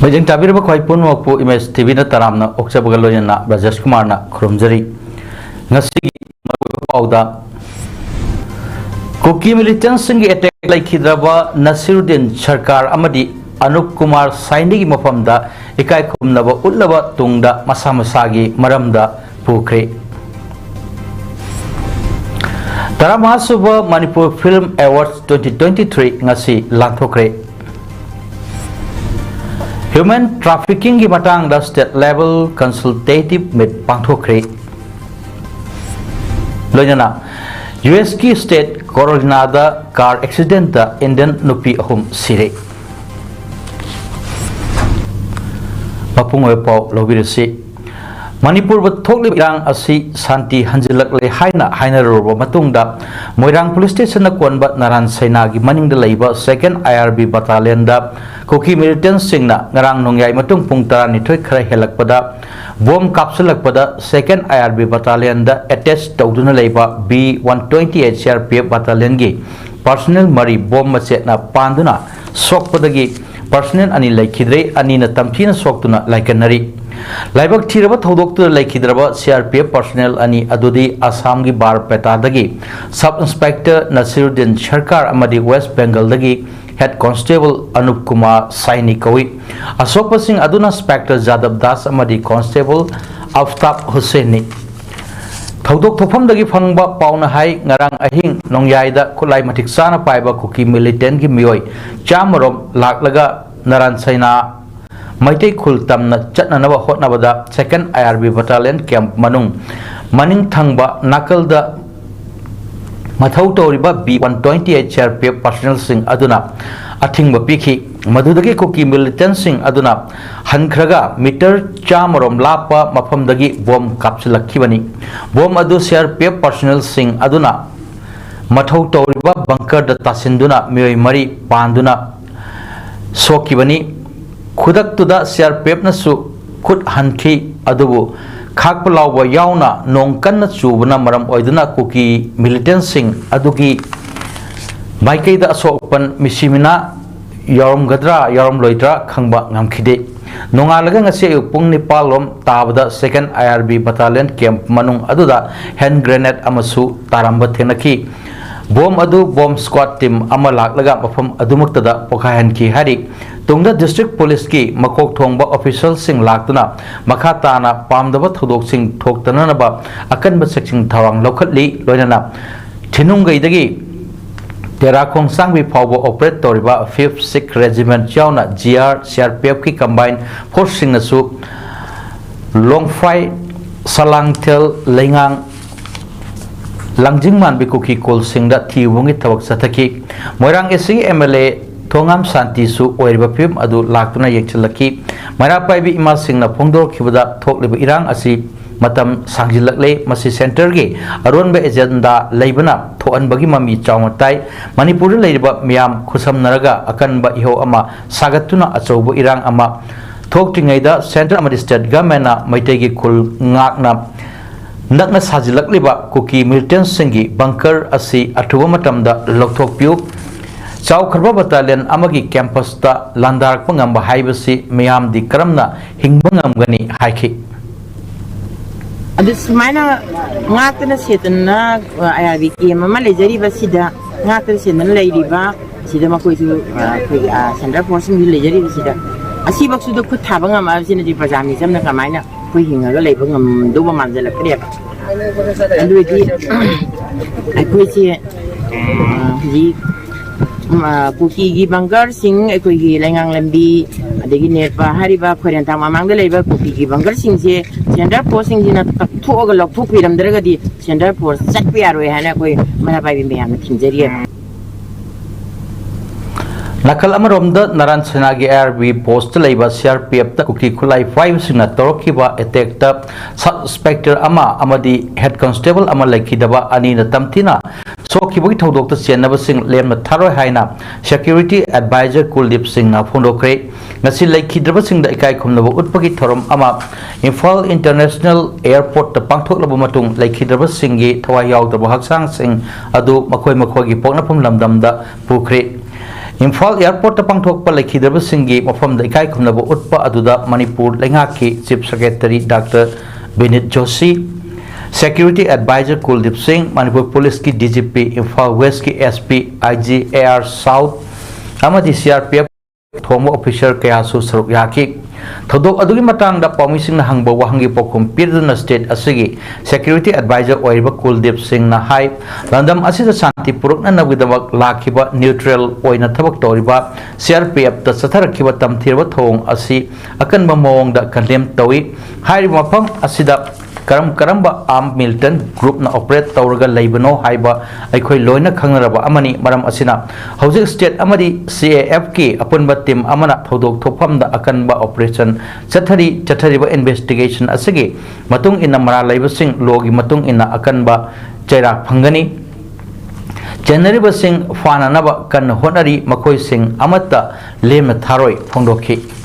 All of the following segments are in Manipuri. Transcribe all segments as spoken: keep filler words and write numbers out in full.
ꯌꯦꯡ ꯇꯥꯕꯤꯔꯤꯕ ꯈ꯭ꯋꯥꯏ ꯄꯨꯝꯅꯃꯛꯄꯨ ꯏꯃꯦꯖ ꯇꯤ ꯚꯤꯅ ꯇꯔꯥꯝꯅ ꯑꯣꯛꯆꯕꯒ ꯂꯣꯏꯅꯅ ꯕ꯭ꯔꯖꯦꯁ ꯀꯨꯃꯥꯔꯅ ꯈꯨꯔꯨꯝꯖꯔꯤ꯫ ꯉꯁꯤꯒꯤ ꯃꯔꯨꯑꯣꯏꯕ ꯄꯥꯎꯗ, ꯀꯨꯀꯤ ꯃꯤꯂꯤꯇꯦꯟꯁꯤꯡꯒꯤ ꯑꯦꯇꯦꯛ ꯂꯩꯈꯤꯗ꯭ꯔꯕ ꯅꯁꯤꯔꯨꯗꯤꯟ ꯁꯔꯀꯥꯔ ꯑꯃꯗꯤ ꯑꯅꯨꯞ ꯀꯨꯃꯥꯔ ꯁꯥꯏꯅꯤꯒꯤ ꯃꯐꯝꯗ ꯏꯀꯥꯏ ꯈꯨꯝꯅꯕ ꯎꯠꯂꯕ ꯇꯨꯡꯗ ꯃꯁꯥ ꯃꯁꯥꯒꯤ ꯃꯔꯝꯗ ꯄꯨꯈ꯭ꯔꯦ꯫ ꯇꯔꯥꯃꯉꯥ ꯁꯨꯕ Manipur film award twenty twenty three ꯉꯁꯤ ꯂꯥꯟꯊꯣꯛꯈ꯭ꯔꯦ꯫ ꯍ꯭ꯌꯨꯃꯦꯟ ꯇ꯭ꯔꯥꯐꯤꯀꯤꯡꯒꯤ ꯃꯇꯥꯡꯗ ꯁ꯭ꯇꯦꯠ ꯂꯦꯚꯦꯜ ꯀꯟꯁꯜꯇꯦꯇꯤꯚ ꯃꯤꯠ ꯄꯥꯡꯊꯣꯛꯈ꯭ꯔꯦ꯫ ꯂꯣꯏꯅꯅ ꯌꯨ ꯑꯦꯁꯀꯤ ꯁ꯭ꯇꯦꯠ ꯀꯣꯔꯣꯂꯤꯅꯥꯗ ꯀꯥꯔ ꯑꯦꯛꯁꯤꯗꯦꯟꯇ ꯏꯟꯗꯤꯌꯟ ꯅꯨꯄꯤ ꯑꯍꯨꯝ ꯁꯤꯔꯦ꯫ ꯃꯄꯨꯡ ꯑꯣꯏꯕ ꯄꯥꯎ ꯂꯧꯕꯤꯔꯁꯤ꯫ ꯃꯅꯤꯄꯨꯔꯗ ꯊꯣꯛꯂꯤꯕ ꯏꯔꯥꯡ ꯑꯁꯤ ꯁꯥꯟꯇꯤ ꯍꯟꯖꯤꯜꯂꯛꯂꯦ ꯍꯥꯏꯅ ꯍꯥꯏꯅꯔꯨꯔꯕ ꯃꯇꯨꯡꯗ, ꯃꯣꯏꯔꯥꯡ ꯄꯨꯂꯤꯁ ꯁ꯭ꯇꯦꯁꯟꯅ ꯀꯣꯟꯕ ꯅꯥꯔꯥꯟ ꯁꯩꯅꯥꯒꯤ ꯃꯅꯤꯡꯗ ꯂꯩꯕ ꯁꯦꯀꯦꯟ ꯑꯥꯏ ꯑꯥꯔ ꯕꯤ ꯕꯇꯥꯂꯤꯌꯟꯗ ꯀꯨꯀꯤ ꯃꯤꯂꯤꯇꯦꯟꯁꯤꯡꯅ ꯉꯔꯥꯡ ꯅꯣꯡꯌꯥꯏ ꯃꯇꯨꯡ ꯄꯨꯡ ꯇꯔꯥꯅꯤꯊꯣꯏ ꯈꯔ ꯍꯦꯜꯂꯛꯄꯗ ꯕꯣꯝ ꯀꯥꯞꯁꯤꯜꯂꯛꯄꯗ, ꯁꯦꯀꯦꯟ ꯑꯥꯏ ꯑꯥꯔ ꯕꯤ ꯕꯇꯥꯂꯤꯌꯟꯗ ꯑꯦꯇꯦꯆ ꯇꯧꯗꯨꯅ ꯂꯩꯕ B one twenty eight C R P F ꯕꯇꯥꯂꯤꯌꯟꯒꯤ ꯄꯔꯁꯅꯦꯜ ꯃꯔꯤ ꯕꯣꯝ ꯃꯆꯦꯠꯅ ꯄꯥꯟꯗꯨꯅ ꯁꯣꯛꯄꯗꯒꯤ ꯄꯔꯁꯅꯦꯜ ꯑꯅꯤ ꯂꯩꯈꯤꯗ꯭ꯔꯦ, ꯑꯅꯤꯅ ꯇꯝꯊꯤꯅ ꯁꯣꯛꯇꯨꯅ ꯂꯥꯏꯀꯠꯅꯔꯤ꯫ ꯂꯥꯏꯕꯛ ꯊꯤꯔꯕ ꯊꯧꯗꯣꯛꯇꯨꯗ ꯂꯩꯈꯤꯗ꯭ꯔꯕ ꯁꯤ ꯑꯥꯔ ꯄꯤ ꯑꯦꯐ ꯄꯔꯁꯅꯦꯜ ꯑꯅꯤ ꯑꯗꯨꯗꯤ ꯑꯁꯥꯝꯒꯤ ꯕꯥꯔꯄꯦꯇꯥꯗꯒꯤ ꯁꯕ ꯏꯟꯁꯄꯦꯛꯇꯔ ꯅꯁꯤꯔꯨꯗꯤꯟ ꯁꯔꯀꯥꯔ ꯑꯃꯗꯤ west ꯕꯦꯡꯒꯜꯗꯒꯤ head constable Anup Kumar ꯁꯥꯏꯅꯤ ꯀꯧꯏ꯫ ꯑꯁꯣꯛꯄꯁꯤꯡ ꯑꯗꯨꯅ ꯏꯟꯁꯄꯦꯛꯇꯔ ꯖꯥꯗꯕ ꯗꯥꯁ ꯑꯃꯗꯤ ꯀꯣꯟꯁꯇꯦꯕꯜ ꯑꯐꯇꯥꯕ ꯍꯨꯁꯦꯟꯅꯤ꯫ ꯊꯧꯗꯣꯛ ꯊꯣꯛꯐꯝꯗꯒꯤ ꯐꯪꯕ ꯄꯥꯎꯅ ꯍꯥꯏ, ꯉꯔꯥꯡ ꯑꯍꯤꯡ ꯅꯣꯡꯌꯥꯏꯗ ꯈꯨꯠꯂꯥꯏ ꯃꯇꯤꯛ ꯆꯥꯅ ꯄꯥꯏꯕ ꯀꯨꯀꯤ ꯃꯤꯂꯤꯇꯦꯟꯒꯤ ꯃꯤꯑꯣꯏ ꯆꯥꯝꯃꯔꯣꯝ ꯂꯥꯛꯂꯒ ꯅꯥꯔꯥꯟ ꯁꯩꯅꯥ ꯃꯩꯇꯩ ꯈꯨꯜ ꯇꯝꯅ ꯆꯠꯅꯅꯕ ꯍꯣꯠꯅꯕꯗ second I R B battalion camp ꯃꯅꯨꯡ ꯃꯅꯤꯡ ꯊꯪꯕ ꯅꯥꯀꯜꯗ ꯃꯊꯧ ꯇꯧꯔꯤꯕ B one twenty eight C R P F ꯄꯔꯁꯅꯦꯜꯁꯤꯡ ꯑꯗꯨꯅ ꯑꯊꯤꯡꯕ ꯄꯤꯈꯤ꯫ ꯃꯗꯨꯗꯒꯤ ꯀꯨꯀꯤ ꯃꯤꯂꯤꯇꯦꯟꯁꯤꯡ ꯑꯗꯨꯅ ꯍꯟꯈ꯭ꯔꯒ ꯃꯤꯇꯔ ꯆꯥꯝꯃꯔꯣꯝ ꯂꯥꯞꯄ ꯃꯐꯝꯗꯒꯤ ꯕꯣꯝ ꯀꯥꯞꯁꯤꯜꯂꯛꯈꯤꯕꯅꯤ꯫ ꯕꯣꯝ ꯑꯗꯨ ꯁꯤ ꯑꯥꯔ ꯄꯤ ꯑꯦꯐ ꯄꯔꯁꯅꯦꯜꯁꯤꯡ ꯑꯗꯨꯅ ꯃꯊꯧ ꯇꯧꯔꯤꯕ ꯕꯪꯀꯔꯗ ꯇꯥꯁꯤꯟꯗꯨꯅ ꯃꯤꯑꯣꯏ ꯃꯔꯤ ꯄꯥꯟꯗꯨꯅ ꯁꯣꯛꯈꯤꯕꯅꯤ꯫ ꯈꯨꯗꯛꯇꯨꯗ ꯁꯤ ꯑꯥꯔ ꯄꯤ ꯑꯦꯐꯅꯁꯨ ꯈꯨꯠ ꯍꯟꯈꯤ, ꯑꯗꯨꯕꯨ ꯈꯥꯛꯄ ꯂꯥꯎꯕ ꯌꯥꯎꯅ ꯅꯣꯡ ꯀꯟꯅ ꯆꯨꯕꯅ ꯃꯔꯝ ꯑꯣꯏꯗꯨꯅ ꯀꯨꯀꯤ ꯃꯤꯂꯤꯇꯦꯟꯁꯤꯡ ꯑꯗꯨꯒꯤ ꯃꯥꯏꯀꯩꯗ ꯑꯁꯣꯛ ꯑꯄꯟ ꯃꯤꯁꯤ ꯃꯤꯅꯥ ꯌꯥꯎꯔꯝꯒꯗ꯭ꯔꯥ ꯌꯥꯎꯔꯝꯂꯣꯏꯗ꯭ꯔꯥ ꯈꯪꯕ ꯉꯝꯈꯤꯗꯦ꯫ ꯅꯣꯡꯉꯥꯜꯂꯒ ꯉꯁꯤ ꯑꯌꯨꯛ ꯄꯨꯡ ꯅꯤꯄꯥꯜ ꯂꯣꯝ ꯇꯥꯕꯗ second I R B battalion camp ꯃꯅꯨꯡ ꯑꯗꯨꯗ hand grenade ꯑꯃꯁꯨ ꯇꯥꯔꯝꯕ ꯊꯦꯡꯅꯈꯤ꯫ ꯕꯣꯝ ꯑꯗꯨ bomb squad team ꯑꯃ ꯂꯥꯛꯂꯒ ꯃꯐꯝ ꯑꯗꯨꯃꯛꯇꯗ ꯄꯣꯈꯥꯏꯍꯟꯈꯤ ꯍꯥꯏꯔꯤ꯫ ꯇꯨꯡꯗ district police ꯀꯤ ꯃꯀꯣꯛ ꯊꯣꯡꯕ official ꯁꯤꯡ ꯂꯥꯛꯇꯨꯅ ꯃꯈꯥ ꯇꯥꯅ ꯄꯥꯝꯗꯕ ꯊꯧꯗꯣꯛꯁꯤꯡ ꯊꯣꯛꯇꯅꯅꯕ ꯑꯀꯟꯕ ꯆꯦꯛꯁꯤꯟ ꯊꯧꯔꯥꯡ ꯂꯧꯈꯠꯂꯤ꯫ ꯂꯣꯏꯅꯅ ꯊꯤꯅꯨꯡꯒꯩꯗꯒꯤ ꯇꯦꯔꯥ ꯈꯣꯡꯁꯥꯡꯕꯤ ꯐꯥꯎꯕ operate ꯇꯧꯔꯤꯕ fifth Sikh Regiment ꯌꯥꯎꯅ G R, C R P F ꯀꯤ combine force ꯁꯤꯡꯅꯁꯨ ꯂꯣꯡꯐꯥꯏ, ꯁꯂꯥꯡꯊꯦꯜ, ꯂꯩꯉꯥꯡ, ꯂꯥꯡꯖꯤꯡ ꯃꯥꯟꯕꯤ ꯀꯨꯀꯤ ꯈꯨꯜꯁꯤꯡꯗ ꯊꯤꯕꯒꯤ ꯊꯕꯛ ꯆꯠꯊꯈꯤ꯫ ꯃꯣꯏꯔꯥꯡ East ꯀꯤ M L A ꯊꯣꯉꯥꯝ ꯁꯥꯟꯇꯤꯁꯨ ꯑꯣꯏꯔꯤꯕ ꯐꯤꯕꯝ ꯑꯗꯨ ꯂꯥꯛꯇꯨꯅ ꯌꯦꯡꯁꯤꯜꯂꯛꯈꯤ꯫ ꯃꯩꯔꯥ ꯄꯥꯏꯕꯤ ꯏꯃꯥꯁꯤꯡꯅ ꯐꯣꯡꯗꯣꯔꯛꯈꯤꯕꯗ ꯊꯣꯛꯂꯤꯕ ꯏꯔꯥꯡ ꯑꯁꯤ ꯃꯇꯝ ꯁꯥꯡꯖꯤꯜꯂꯛꯂꯦ꯫ ꯃꯁꯤ centre ꯒꯤ ꯑꯔꯣꯟꯕ agenda ꯂꯩꯕꯅ ꯊꯣꯛꯍꯟꯕꯒꯤ ꯃꯃꯤ ꯆꯥꯎꯅ ꯇꯥꯏ꯫ ꯃꯅꯤꯄꯨꯔꯗ ꯂꯩꯔꯤꯕ ꯃꯤꯌꯥꯝ ꯈꯨꯠꯁꯝꯅꯔꯒ ꯑꯀꯟꯕ ꯏꯍꯧ ꯑꯃ ꯁꯥꯒꯠꯇꯨꯅ ꯑꯆꯧꯕ ꯏꯔꯥꯡ ꯑꯃ ꯊꯣꯛꯇ꯭ꯔꯤꯉꯩꯗ centre ꯑꯃꯗꯤ state government ꯅ ꯃꯩꯇꯩꯒꯤ ꯈꯨꯜ ꯉꯥꯛꯅ ꯅꯛꯅ ꯁꯥꯖꯤꯜꯂꯛꯂꯤꯕ ꯀꯨꯀꯤ militant ꯁꯤꯡꯒꯤ bunker ꯑꯁꯤ ꯑꯊꯨꯕ ꯃꯇꯝꯗ ꯂꯧꯊꯣꯛꯄꯤꯌꯨ꯫ ꯆꯥꯎꯈ꯭ꯔꯕ battalion ꯑꯃꯒꯤ campus ꯇ ꯂꯥꯟꯗꯥꯔꯛꯄ ꯉꯝꯕ ꯍꯥꯏꯕꯁꯤ ꯃꯤꯌꯥꯝꯗꯤ ꯀꯔꯝꯅ ꯍꯤꯡꯕ ꯉꯝꯒꯅꯤ ꯍꯥꯏꯈꯤ꯫ ꯑꯗꯨ ꯁꯨꯃꯥꯏꯅ ꯉꯥꯛꯇꯅ ꯁꯦꯠꯇꯅ ꯑꯥꯏ ꯑꯥꯔ ꯕꯤ ꯀꯦꯝ ꯑꯃ ꯂꯩꯖꯔꯤꯕꯁꯤꯗ ꯉꯥꯛꯇꯅ ꯁꯦꯠꯇꯅ ꯂꯩꯔꯤꯕ ꯁꯤꯗ ꯃꯈꯣꯏꯁꯨ, ꯑ, ꯑꯩꯈꯣꯏꯒꯤ, ꯑ, centre force ꯁꯤꯡꯁꯨ ꯂꯩꯖꯔꯤꯕꯁꯤꯗ ꯑꯁꯤꯐꯧꯁꯤꯗ ꯈꯨꯠ ꯊꯥꯕ ꯉꯝꯃꯛꯑꯕꯁꯤꯅꯗꯤ ꯄ꯭ꯔꯖꯥ ꯃꯤꯆꯝꯅ ꯀꯃꯥꯏꯅ ꯑꯩꯈꯣꯏ ꯍꯤꯡꯉꯒ ꯂꯩꯕ ꯉꯝꯗꯧꯕ ꯃꯥꯟꯁꯤꯜꯂꯛꯇ꯭ꯔꯦꯕ꯫ ꯑꯗꯨ ꯑꯣꯏꯗꯤ ꯑꯩꯈꯣꯏꯁꯦ, ꯑ, ꯍꯧꯖꯤꯛ, ꯑ, ꯀꯨꯀꯤꯒꯤ bunker ꯁꯤꯡ ꯑꯩꯈꯣꯏꯒꯤ ꯂꯩꯉꯥꯡ ꯂꯝꯕꯤ ꯑꯗꯒꯤ ꯅꯦꯠꯄ ꯍꯥꯏꯔꯤꯕ ꯈꯣꯏꯔꯦꯟꯊꯥꯡ ꯃꯃꯥꯡꯗ ꯂꯩꯕ ꯀꯨꯀꯤꯒꯤ bunker ꯁꯤꯡꯁꯦ centre force ꯁꯤꯡꯁꯤꯅ ꯀꯛꯊꯣꯛꯑꯒ ꯂꯧꯊꯣꯛꯄꯤꯔꯝꯗ꯭ꯔꯒꯗꯤ centre force ꯆꯠꯄ ꯌꯥꯔꯣꯏ ꯍꯥꯏꯅ ꯑꯩꯈꯣꯏ ꯃꯩꯔꯥ ꯄꯥꯏꯕꯤ ꯃꯌꯥꯝꯅ ꯊꯤꯡꯖꯔꯤꯑꯕ꯫ ꯅꯥꯀꯜ ꯑꯃꯔꯣꯝꯗ ꯅꯥꯔꯥꯟ ꯁꯦꯅꯥꯒꯤ ꯑꯥꯏ ꯑꯥꯔ ꯕꯤ post ꯂꯩꯕ C R P F ꯇ ꯀꯨꯀꯤ ꯈꯨꯠꯂꯥꯏ ꯄꯥꯏꯕꯁꯤꯡꯅ ꯇꯧꯔꯛꯈꯤꯕ attack ꯇ sub inspector ꯑꯃ ꯑꯃꯗꯤ head constable ꯑꯃ ꯂꯩꯈꯤꯗꯕ ꯑꯅꯤꯅ ꯇꯝꯊꯤꯅ ꯁꯣꯛꯈꯤꯕꯒꯤ ꯊꯧꯗꯣꯛꯇ ꯆꯦꯟꯅꯕꯁꯤꯡ ꯂꯦꯝꯅ ꯊꯥꯔꯣꯏ ꯍꯥꯏꯅ security advisor ꯀꯨꯜꯗꯤꯞ ꯁꯤꯡꯅ ꯐꯣꯡꯗꯣꯛꯈ꯭ꯔꯦ꯫ ꯉꯁꯤ ꯂꯩꯈꯤꯗ꯭ꯔꯕꯁꯤꯡꯗ ꯏꯀꯥꯏ ꯈꯨꯝꯅꯕ ꯎꯠꯄꯒꯤ ꯊꯧꯔꯝ ꯑꯃ ꯏꯝꯐꯥꯜ International Airport ꯇ ꯄꯥꯡꯊꯣꯛꯂꯕ ꯃꯇꯨꯡ ꯂꯩꯈꯤꯗ꯭ꯔꯕꯁꯤꯡꯒꯤ ꯊꯋꯥꯏ ꯌꯥꯎꯗ꯭ꯔꯕ ꯍꯛꯆꯥꯡꯁꯤꯡ ꯑꯗꯨ ꯃꯈꯣꯏ ꯃꯈꯣꯏꯒꯤ ꯄꯣꯛꯅꯐꯝ ꯂꯝꯗꯝꯗ ꯄꯨꯈ꯭ꯔꯦ꯫ ꯏꯝꯐꯥꯜ ꯑꯦꯌꯔꯄꯣꯔꯠꯇ ꯄꯥꯡꯊꯣꯛꯄ ꯂꯩꯈꯤꯗ꯭ꯔꯕꯁꯤꯡꯒꯤ ꯃꯐꯝꯗ ꯏꯀꯥꯏ ꯈꯨꯝꯅꯕ ꯎꯠꯄ ꯑꯗꯨꯗ ꯃꯅꯤꯄꯨꯔ ꯂꯩꯉꯥꯛꯀꯤ Chief Secretary Doctor Binit Joshi, Security Advisor Kuldeep Singh, Manipur ꯄꯨꯂꯤꯁꯀꯤ D G P, ꯏꯝꯐꯥꯜ ꯋꯦꯁꯀꯤ S P, I G, A R South ꯑꯃꯗꯤ C R P F ꯊꯣꯡꯕ ꯑꯣꯐꯤꯁꯔ ꯀꯌꯥꯁꯨ ꯁꯔꯨꯛ ꯌꯥꯈꯤ꯫ ꯊꯧꯗꯣꯛ ꯑꯗꯨꯒꯤ ꯃꯇꯥꯡꯗ ꯄꯥꯎꯃꯤꯁꯤꯡꯅ ꯍꯪꯕ ꯋꯥꯍꯪꯒꯤ ꯄꯥꯎꯈꯨꯝ ꯄꯤꯗꯨꯅ state ꯑꯁꯤꯒꯤ Security Advisor ꯑꯣꯏꯔꯤꯕ ꯀꯨꯜꯗꯤꯞ ꯁꯤꯡꯅ ꯍꯥꯏ, ꯂꯝꯗꯝ ꯑꯁꯤꯗ ꯁꯥꯟꯇꯤ ꯄꯨꯔꯛꯅꯅꯕꯒꯤꯗꯃꯛ ꯂꯥꯛꯈꯤꯕ neutral ꯑꯣꯏꯅ ꯊꯕꯛ ꯇꯧꯔꯤꯕ C R P F ꯇ ꯆꯠꯊꯔꯛꯈꯤꯕ ꯇꯝꯊꯤꯔꯕ ꯊꯧꯑꯣꯡ ꯑꯁꯤ ꯑꯀꯟꯕ ꯃꯑꯣꯡꯗ condemn ꯇꯧꯏ꯫ ꯍꯥꯏꯔꯤꯕ ꯃꯐꯝ ꯑꯁꯤꯗ ꯀꯔꯝ ꯀꯔꯝꯕ armed militant group ꯅ operate ꯇꯧꯔꯒ ꯂꯩꯕꯅꯣ ꯍꯥꯏꯕ ꯑꯩꯈꯣꯏ ꯂꯣꯏꯅ ꯈꯪꯅꯔꯕ ꯑꯃꯅꯤ꯫ ꯃꯔꯝ ꯑꯁꯤꯅ ꯍꯧꯖꯤꯛ state ꯑꯃꯗꯤ C A F ꯀꯤ ꯑꯄꯨꯟꯕ team ꯑꯃꯅ ꯊꯧꯗꯣꯛ ꯊꯣꯛꯐꯝꯗ ꯑꯀꯟꯕ operation ꯆꯠꯊꯔꯤ꯫ ꯆꯠꯊꯔꯤꯕ investigation ꯑꯁꯤꯒꯤ ꯃꯇꯨꯡ ꯏꯟꯅ ꯃꯔꯥꯜ ꯂꯩꯕꯁꯤꯡ law ꯒꯤ ꯃꯇꯨꯡ ꯏꯟꯅ ꯑꯀꯟꯕ ꯆꯩꯔꯥꯛ ꯐꯪꯒꯅꯤ꯫ ꯆꯦꯟꯅꯔꯤꯕꯁꯤꯡ ꯐꯥꯅꯅꯕ ꯀꯟꯅ ꯍꯣꯠꯅꯔꯤ꯫ ꯃꯈꯣꯏꯁꯤꯡ ꯑꯃꯠꯇ ꯂꯦꯝꯅ ꯊꯥꯔꯣꯏ ꯐꯣꯡꯗꯣꯛꯈꯤ꯫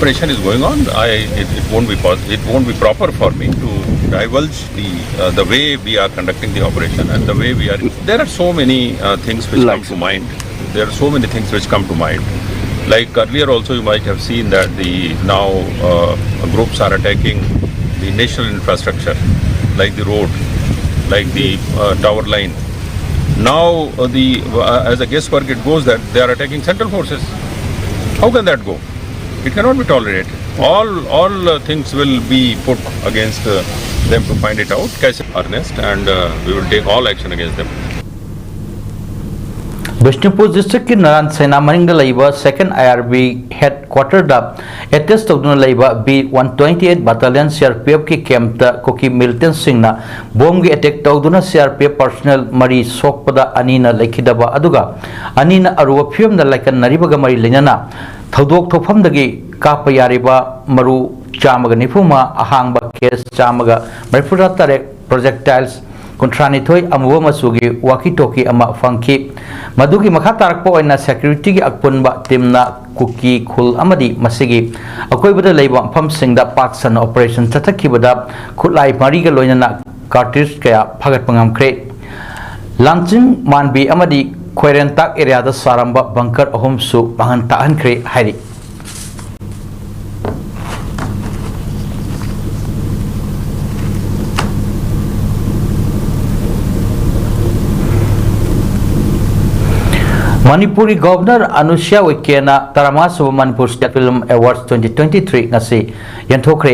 Operation is going on. I, it, it won't be pos- it won't be proper for me to divulge the uh, the way we are conducting the operation and the way we are. There are so many uh, things which come to mind. There are so many things which come to mind. Like earlier, also you might have seen that the now uh, groups are attacking the national infrastructure, like the road, like the uh, tower line. Now, uh, the uh, as a guesswork, it goes that they are attacking central forces. How can that go? It cannot be tolerated. All all uh, things will be put against uh, them to find it out. कैसे earnest, and uh, we will take all action against them. Bishnupur district ꯀꯤ ꯅꯔꯥꯟ ꯁꯦꯅꯥ ꯃꯅꯤꯡꯗ ꯂꯩꯕ second I R B headquarter the attach ꯇꯧꯗꯨꯅ ꯂꯩꯕ B one twenty eight Battalion C R P F ꯀꯤ camp ꯇ ꯀꯨꯀꯤ militant ꯁꯤꯡꯅ bomb ꯒꯤ attack ꯇꯧꯗꯨꯅ C R P F personnel ꯃꯔꯤ ꯁꯣꯛꯄꯗ ꯑꯅꯤꯅ ꯂꯩꯈꯤꯗꯕ ꯑꯗꯨꯒ ꯑꯅꯤꯅ ꯑꯔꯨꯕ ꯐꯤꯕꯝꯗ ꯂꯥꯏꯀꯠꯅꯔꯤꯕꯒ ꯃꯔꯤ ꯂꯩꯅꯅ ꯊꯧꯗꯣꯛ ꯊꯣꯛꯐꯝꯗꯒꯤ ꯀꯥꯞꯄ ꯌꯥꯔꯤꯕ ꯃꯔꯨ ꯆꯥꯝꯃꯒ ꯅꯤꯐꯨ ꯃꯉꯥ, ꯑꯍꯥꯡꯕ case ꯆꯥꯝꯃꯒ ꯃꯔꯤꯐꯨꯇꯔꯦꯠ, projectiles ꯀꯨꯟꯊ꯭ꯔꯥꯅꯤꯊꯣꯏ, ꯑꯃꯨꯕ ꯃꯆꯨꯒꯤ walkie talkie ꯑꯃ ꯐꯪꯈꯤ꯫ ꯃꯗꯨꯒꯤ ꯃꯈꯥ ꯇꯥꯔꯛꯄ ꯑꯣꯏꯅ security ꯒꯤ ꯑꯄꯨꯟꯕ team ꯅ ꯀꯨꯀꯤ ꯈꯨꯜ ꯑꯃꯗꯤ ꯃꯁꯤꯒꯤ ꯑꯀꯣꯏꯕꯗ ꯂꯩꯕ ꯃꯐꯝꯁꯤꯡꯗ ꯄꯥꯛ ꯁꯟꯅ operation ꯆꯠꯊꯈꯤꯕꯗ ꯈꯨꯠꯂꯥꯏ ꯃꯔꯤꯒ ꯂꯣꯏꯅꯅ cartridge ꯀꯌꯥ ꯐꯥꯒꯠꯄ ꯉꯝꯈ꯭ꯔꯦ꯫ ꯂꯥꯡꯆꯤꯡ ꯃꯥꯟꯕꯤ ꯑꯃꯗꯤ ꯈꯣꯏꯔꯦꯟꯇꯥꯛ ꯑꯦꯔꯤꯌꯥꯗ ꯁꯥꯔꯝꯕ ꯕꯪꯀꯔ ꯑꯍꯨꯝꯁꯨ ꯃꯥꯡꯍꯟ ꯇꯥꯛꯍꯟꯈ꯭ꯔꯦ ꯍꯥꯏꯔꯤ꯫ ꯃꯅꯤꯄꯨꯔꯒꯤ ꯒꯣꯚꯔꯅꯔ ꯑꯅꯨꯁ꯭ꯌꯥ ꯎꯏꯀꯦꯅ ꯇꯔꯥꯃꯉꯥ ꯁꯨꯕ Manipur state film award twenty twenty three ꯉꯁꯤ ꯌꯦꯟꯊꯣꯛꯈ꯭ꯔꯦ꯫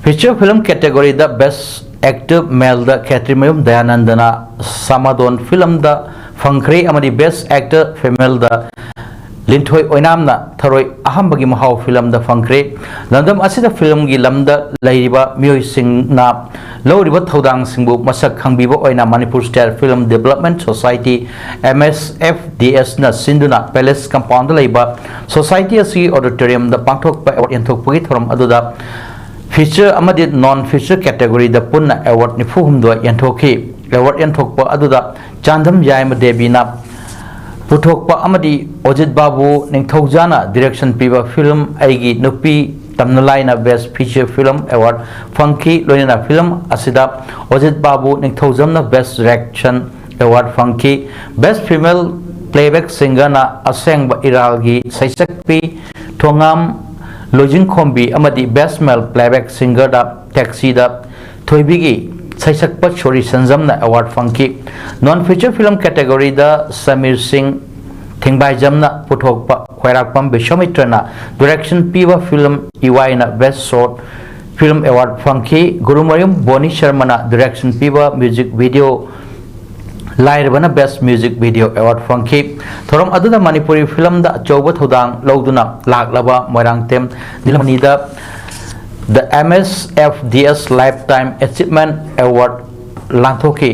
ꯐꯤꯆꯔ ꯐꯤꯜꯝ ꯀꯦꯇꯦꯒꯣꯔꯤꯗ ꯕꯦꯁ ꯑꯦꯛꯇꯔ ꯃꯦꯜꯗ ꯈꯦꯇ꯭ꯔꯤꯃꯌꯨꯝ ꯗꯌꯥꯅꯟꯗꯅ ꯁꯃꯥꯗꯣꯟ ꯐꯤꯂꯝꯗ ꯐꯪꯈ꯭ꯔꯦ ꯑꯃꯗꯤ ꯕꯦꯁ ꯑꯦꯛꯇꯔ ꯐꯤꯃꯦꯜꯗ ꯂꯤꯟꯊꯣꯏ ꯑꯣꯏꯅꯥꯝꯅ ꯊꯔꯣꯏ ꯑꯍꯝꯕꯒꯤ ꯃꯍꯥꯎ ꯐꯤꯂꯝꯗ ꯐꯪꯈ꯭ꯔꯦ꯫ ꯂꯝꯗꯝ ꯑꯁꯤꯗ ꯐꯤꯂꯝꯒꯤ ꯂꯝꯗ ꯂꯩꯔꯤꯕ ꯃꯤꯑꯣꯏꯁꯤꯡꯅ ꯂꯧꯔꯤꯕ ꯊꯧꯗꯥꯡꯁꯤꯡꯕꯨ ꯃꯁꯛ ꯈꯪꯕꯤꯕ ꯑꯣꯏꯅ Manipur state film development society, M S F D S, ꯅ ꯁꯤꯟꯗꯨꯅ ꯄꯦꯂꯦꯁ ꯀꯝꯄꯥꯎꯟꯗ ꯂꯩꯕ ꯁꯣꯁꯥꯏꯇꯤ ꯑꯁꯤꯒꯤ ꯑꯣꯗꯤꯇꯣꯔꯤꯌꯝꯗ ꯄꯥꯡꯊꯣꯛꯄ ꯑꯦꯋꯥꯔꯗ ꯌꯦꯟꯊꯣꯛꯄꯒꯤ ꯊꯧꯔꯝ ꯑꯗꯨꯗ ꯐꯤꯆꯔ ꯑꯃꯗꯤ ꯅꯣꯟ ꯐꯤꯆꯔ ꯀꯦꯇꯦꯒꯣꯔꯤꯗ ꯄꯨꯟꯅ ꯑꯦꯋꯥꯔꯗ ꯅꯤꯐꯨ ꯍꯨꯝꯗꯣꯏ ꯌꯦꯟꯊꯣꯛꯈꯤ꯫ ꯑꯦꯋꯥꯔꯗ ꯌꯦꯟꯊꯣꯛꯄ ꯑꯗꯨꯗ ꯆꯥꯟꯗꯝ ꯌꯥꯏꯃ ꯗꯦꯕꯤꯅ ꯄꯨꯊꯣꯛꯄ ꯑꯃꯗꯤ ꯑꯣꯖꯤꯠ ꯕꯥꯕꯨ ꯅꯤꯡꯊꯧꯖꯥꯅ ꯗꯤꯔꯦꯛꯁꯟ ꯄꯤꯕ ꯐꯤꯂꯝ ꯑꯩꯒꯤ ꯅꯨꯄꯤ ꯇꯝꯅ ꯂꯥꯏꯅ ꯕꯦꯁ ꯐꯤꯆꯔ ꯐꯤꯂꯝ ꯑꯦꯋꯥꯔꯗ ꯐꯪꯈꯤ꯫ ꯂꯣꯏꯅꯅ ꯐꯤꯂꯝ ꯑꯁꯤꯗ ꯑꯣꯖꯤꯠ ꯕꯥꯕꯨ ꯅꯤꯡꯊꯧꯖꯝꯅ ꯕꯦꯁ ꯗꯤꯔꯦꯛꯁꯟ ꯑꯦꯋꯥꯔꯗ ꯐꯪꯈꯤ꯫ ꯕꯦꯁ ꯐꯤꯃꯦꯜ ꯄ꯭ꯂꯦꯕꯦꯛ ꯁꯤꯡꯒꯔꯅ ꯑꯁꯦꯡꯕ ꯏꯔꯥꯜꯒꯤ ꯁꯩꯁꯛꯄꯤ ꯊꯣꯉꯥꯝ ꯂꯣꯏꯖꯤꯡꯈꯣꯝꯕꯤ ꯑꯃꯗꯤ ꯕꯦꯁ ꯃꯦꯜ ꯄ꯭ꯂꯦꯕꯦꯛ ꯁꯤꯡꯒꯔꯗ ꯇꯦꯛꯁꯤꯗ ꯊꯣꯏꯕꯤꯒꯤ ꯁꯩꯁꯛꯄ ꯁꯣꯔꯤ ꯁꯟꯖꯝꯅ ꯑꯦꯋꯥꯔꯗ ꯐꯪꯈꯤ꯫ ꯅꯣꯟ ꯐꯤꯆꯔ ꯐꯤꯂꯝ ꯀꯦꯇꯦꯒꯣꯔꯤꯗ ꯁꯃꯤꯔ ꯁꯤꯡ ꯊꯤꯡꯕꯥꯏꯖꯝꯅ ꯄꯨꯊꯣꯛꯄ ꯈ꯭ꯋꯥꯏꯔꯥꯛꯄꯝ ꯕꯤꯁ꯭ꯋꯥꯃꯤꯇ꯭ꯔꯅ ꯗꯤꯔꯦꯛꯁꯟ ꯄꯤꯕ ꯐꯤꯂꯝ ꯏꯋꯥꯏꯅ ꯕꯦꯁ ꯁꯣꯔꯠ ꯐꯤꯂꯝ ꯑꯦꯋꯥꯔꯗ ꯐꯪꯈꯤ꯫ ꯒꯨꯔꯨꯃꯌꯨꯝ ꯕꯣꯅꯤ ꯁꯔꯃꯅ ꯗꯤꯔꯦꯛꯁꯟ ꯄꯤꯕ ꯃ꯭ꯌꯨꯖꯤꯛ ꯚꯤꯗꯤꯑꯣ ꯂꯥꯏꯔꯕꯅ ꯕꯦꯁ ꯃ꯭ꯌꯨꯖꯤꯛ ꯚꯤꯗꯤꯑꯣ ꯑꯦꯋꯥꯔꯗ ꯐꯪꯈꯤ꯫ ꯊꯧꯔꯝ ꯑꯗꯨꯗ ꯃꯅꯤꯄꯨꯔꯤ ꯐꯤꯂꯝꯗ ꯑꯆꯧꯕ ꯊꯧꯗꯥꯡ ꯂꯧꯗꯨꯅ ꯂꯥꯛꯂꯕ Moirangthem ꯅꯤꯂꯃꯅꯤꯗ The M S F D S Lifetime Achievement Award ꯂꯥꯟꯊꯣꯛꯈꯤ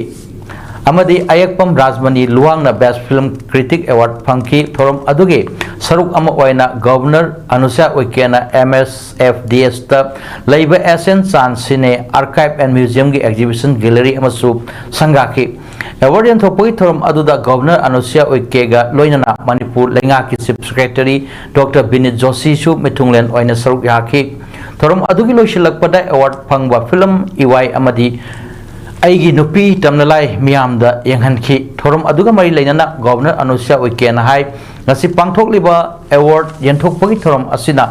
ꯑꯃꯗꯤ ꯑꯌꯦꯛꯄꯝ ꯔꯥꯖꯃꯅꯤ ꯂꯨꯋꯥꯡꯅ ꯕꯦꯁ ꯐꯤꯂꯝ ꯀ꯭ꯔꯤꯇꯤꯛ ꯑꯦꯋꯥꯔꯗ ꯐꯪꯈꯤ꯫ ꯊꯧꯔꯝ ꯑꯗꯨꯒꯤ ꯁꯔꯨꯛ ꯑꯃ ꯑꯣꯏꯅ governor ꯑꯅꯨꯁ꯭ꯌꯥ ꯎꯏꯀꯦꯅ M S F D S ꯇ ꯂꯩꯕ ꯑꯦꯁ ꯑꯦꯟ ꯆꯥꯟ ꯁꯤꯅꯦ ꯑꯥꯔꯀꯥꯏꯚ ꯑꯦꯟ ꯃ꯭ꯌꯨꯖꯤꯌꯝꯒꯤ ꯑꯦꯛꯖꯤꯕꯤꯁꯟ ꯒꯦꯂꯔꯤ ꯑꯃꯁꯨ ꯁꯪꯒꯥꯈꯤ꯫ ꯑꯦꯋꯥꯔꯗ ꯌꯦꯟꯊꯣꯛꯄꯒꯤ ꯊꯧꯔꯝ ꯑꯗꯨꯗ ꯒꯕꯔꯅꯔ ꯑꯅꯨꯁ꯭ꯌꯥ ꯎꯏꯀꯦꯒ ꯂꯣꯏꯅꯅ ꯃꯅꯤꯄꯨꯔ ꯂꯩꯉꯥꯛꯀꯤ ꯆꯤꯐ ꯁꯦꯀ꯭ꯔꯦꯇꯔꯤ ꯗꯣꯛꯇꯔ ꯕꯤꯅꯤꯠ ꯖꯣꯁꯤꯁꯨ ꯃꯤꯊꯨꯡꯂꯦꯟ ꯑꯣꯏꯅ ꯁꯔꯨꯛ ꯌꯥꯈꯤ꯫ ꯊꯧꯔꯝ ꯑꯗꯨꯒꯤ ꯂꯣꯏꯁꯤꯜꯂꯛꯄꯗ ꯑꯦꯋꯥꯔꯗ ꯐꯪꯕ ꯐꯤꯂꯝ ꯏꯋꯥꯏ ꯑꯃꯗꯤ ꯑꯩꯒꯤ ꯅꯨꯄꯤ ꯇꯝꯅꯂꯥꯏ ꯃꯤꯌꯥꯝꯗ ꯌꯦꯡꯍꯟꯈꯤ꯫ ꯊꯧꯔꯝ ꯑꯗꯨꯒ ꯃꯔꯤ ꯂꯩꯅꯅ ꯒꯣꯚꯔꯅꯔ ꯑꯅꯨꯁ꯭ꯌꯥ ꯎꯏꯀꯦꯅ ꯍꯥꯏ, ꯉꯁꯤ ꯄꯥꯡꯊꯣꯛꯂꯤꯕ ꯑꯦꯋꯥꯔꯗ ꯌꯦꯟꯊꯣꯛꯄꯒꯤ ꯊꯧꯔꯝ ꯑꯁꯤꯅ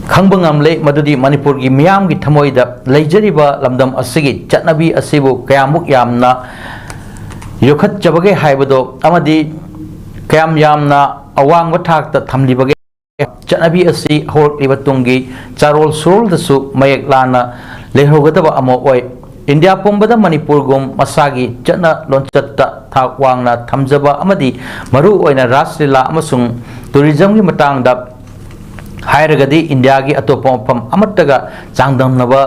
ꯈꯪꯕ ꯉꯝꯂꯦ ꯃꯗꯨꯗꯤ ꯃꯅꯤꯄꯨꯔꯒꯤ ꯃꯤꯌꯥꯝꯒꯤ ꯊꯃꯣꯏꯗ ꯂꯩꯖꯔꯤꯕ ꯂꯝꯗꯝ ꯑꯁꯤꯒꯤ ꯆꯠꯅꯕꯤ ꯑꯁꯤꯕꯨ ꯀꯌꯥꯃꯨꯛ ꯌꯥꯝꯅ ꯌꯣꯛꯈꯠꯆꯕꯒꯦ ꯍꯥꯏꯕꯗꯣ ꯑꯃꯗꯤ ꯀꯌꯥꯝ ꯌꯥꯝꯅ ꯑꯋꯥꯡꯕ ꯊꯥꯛꯇ ꯊꯝꯂꯤꯕꯒꯦ꯫ ꯆꯠꯅꯕꯤ ꯑꯁꯤ ꯍꯧꯔꯛꯂꯤꯕ ꯇꯨꯡꯒꯤ ꯆꯥꯔꯣꯜ ꯁꯨꯔꯣꯜꯗꯁꯨ ꯃꯌꯦꯛ ꯂꯥꯟꯅ ꯂꯩꯍꯧꯒꯗꯕ ꯑꯃ ꯑꯣꯏ꯫ ꯏꯟꯗꯤꯌꯥ ꯄꯨꯝꯕꯗ ꯃꯅꯤꯄꯨꯔꯒꯨꯝ ꯃꯁꯥꯒꯤ ꯆꯠꯅ ꯂꯣꯟꯆꯠꯇ ꯊꯥꯛ ꯋꯥꯡꯅ ꯊꯝꯖꯕ ꯑꯃꯗꯤ ꯃꯔꯨ ꯑꯣꯏꯅ ꯔꯥꯁ ꯂꯤꯂꯥ ꯑꯃꯁꯨꯡ ꯇꯨꯔꯤꯖꯝꯒꯤ ꯃꯇꯥꯡꯗ ꯍꯥꯏꯔꯒꯗꯤ ꯏꯟꯗꯤꯌꯥꯒꯤ ꯑꯇꯣꯞꯄ ꯃꯐꯝ ꯑꯃꯠꯇꯒ ꯆꯥꯡꯗꯝꯅꯕ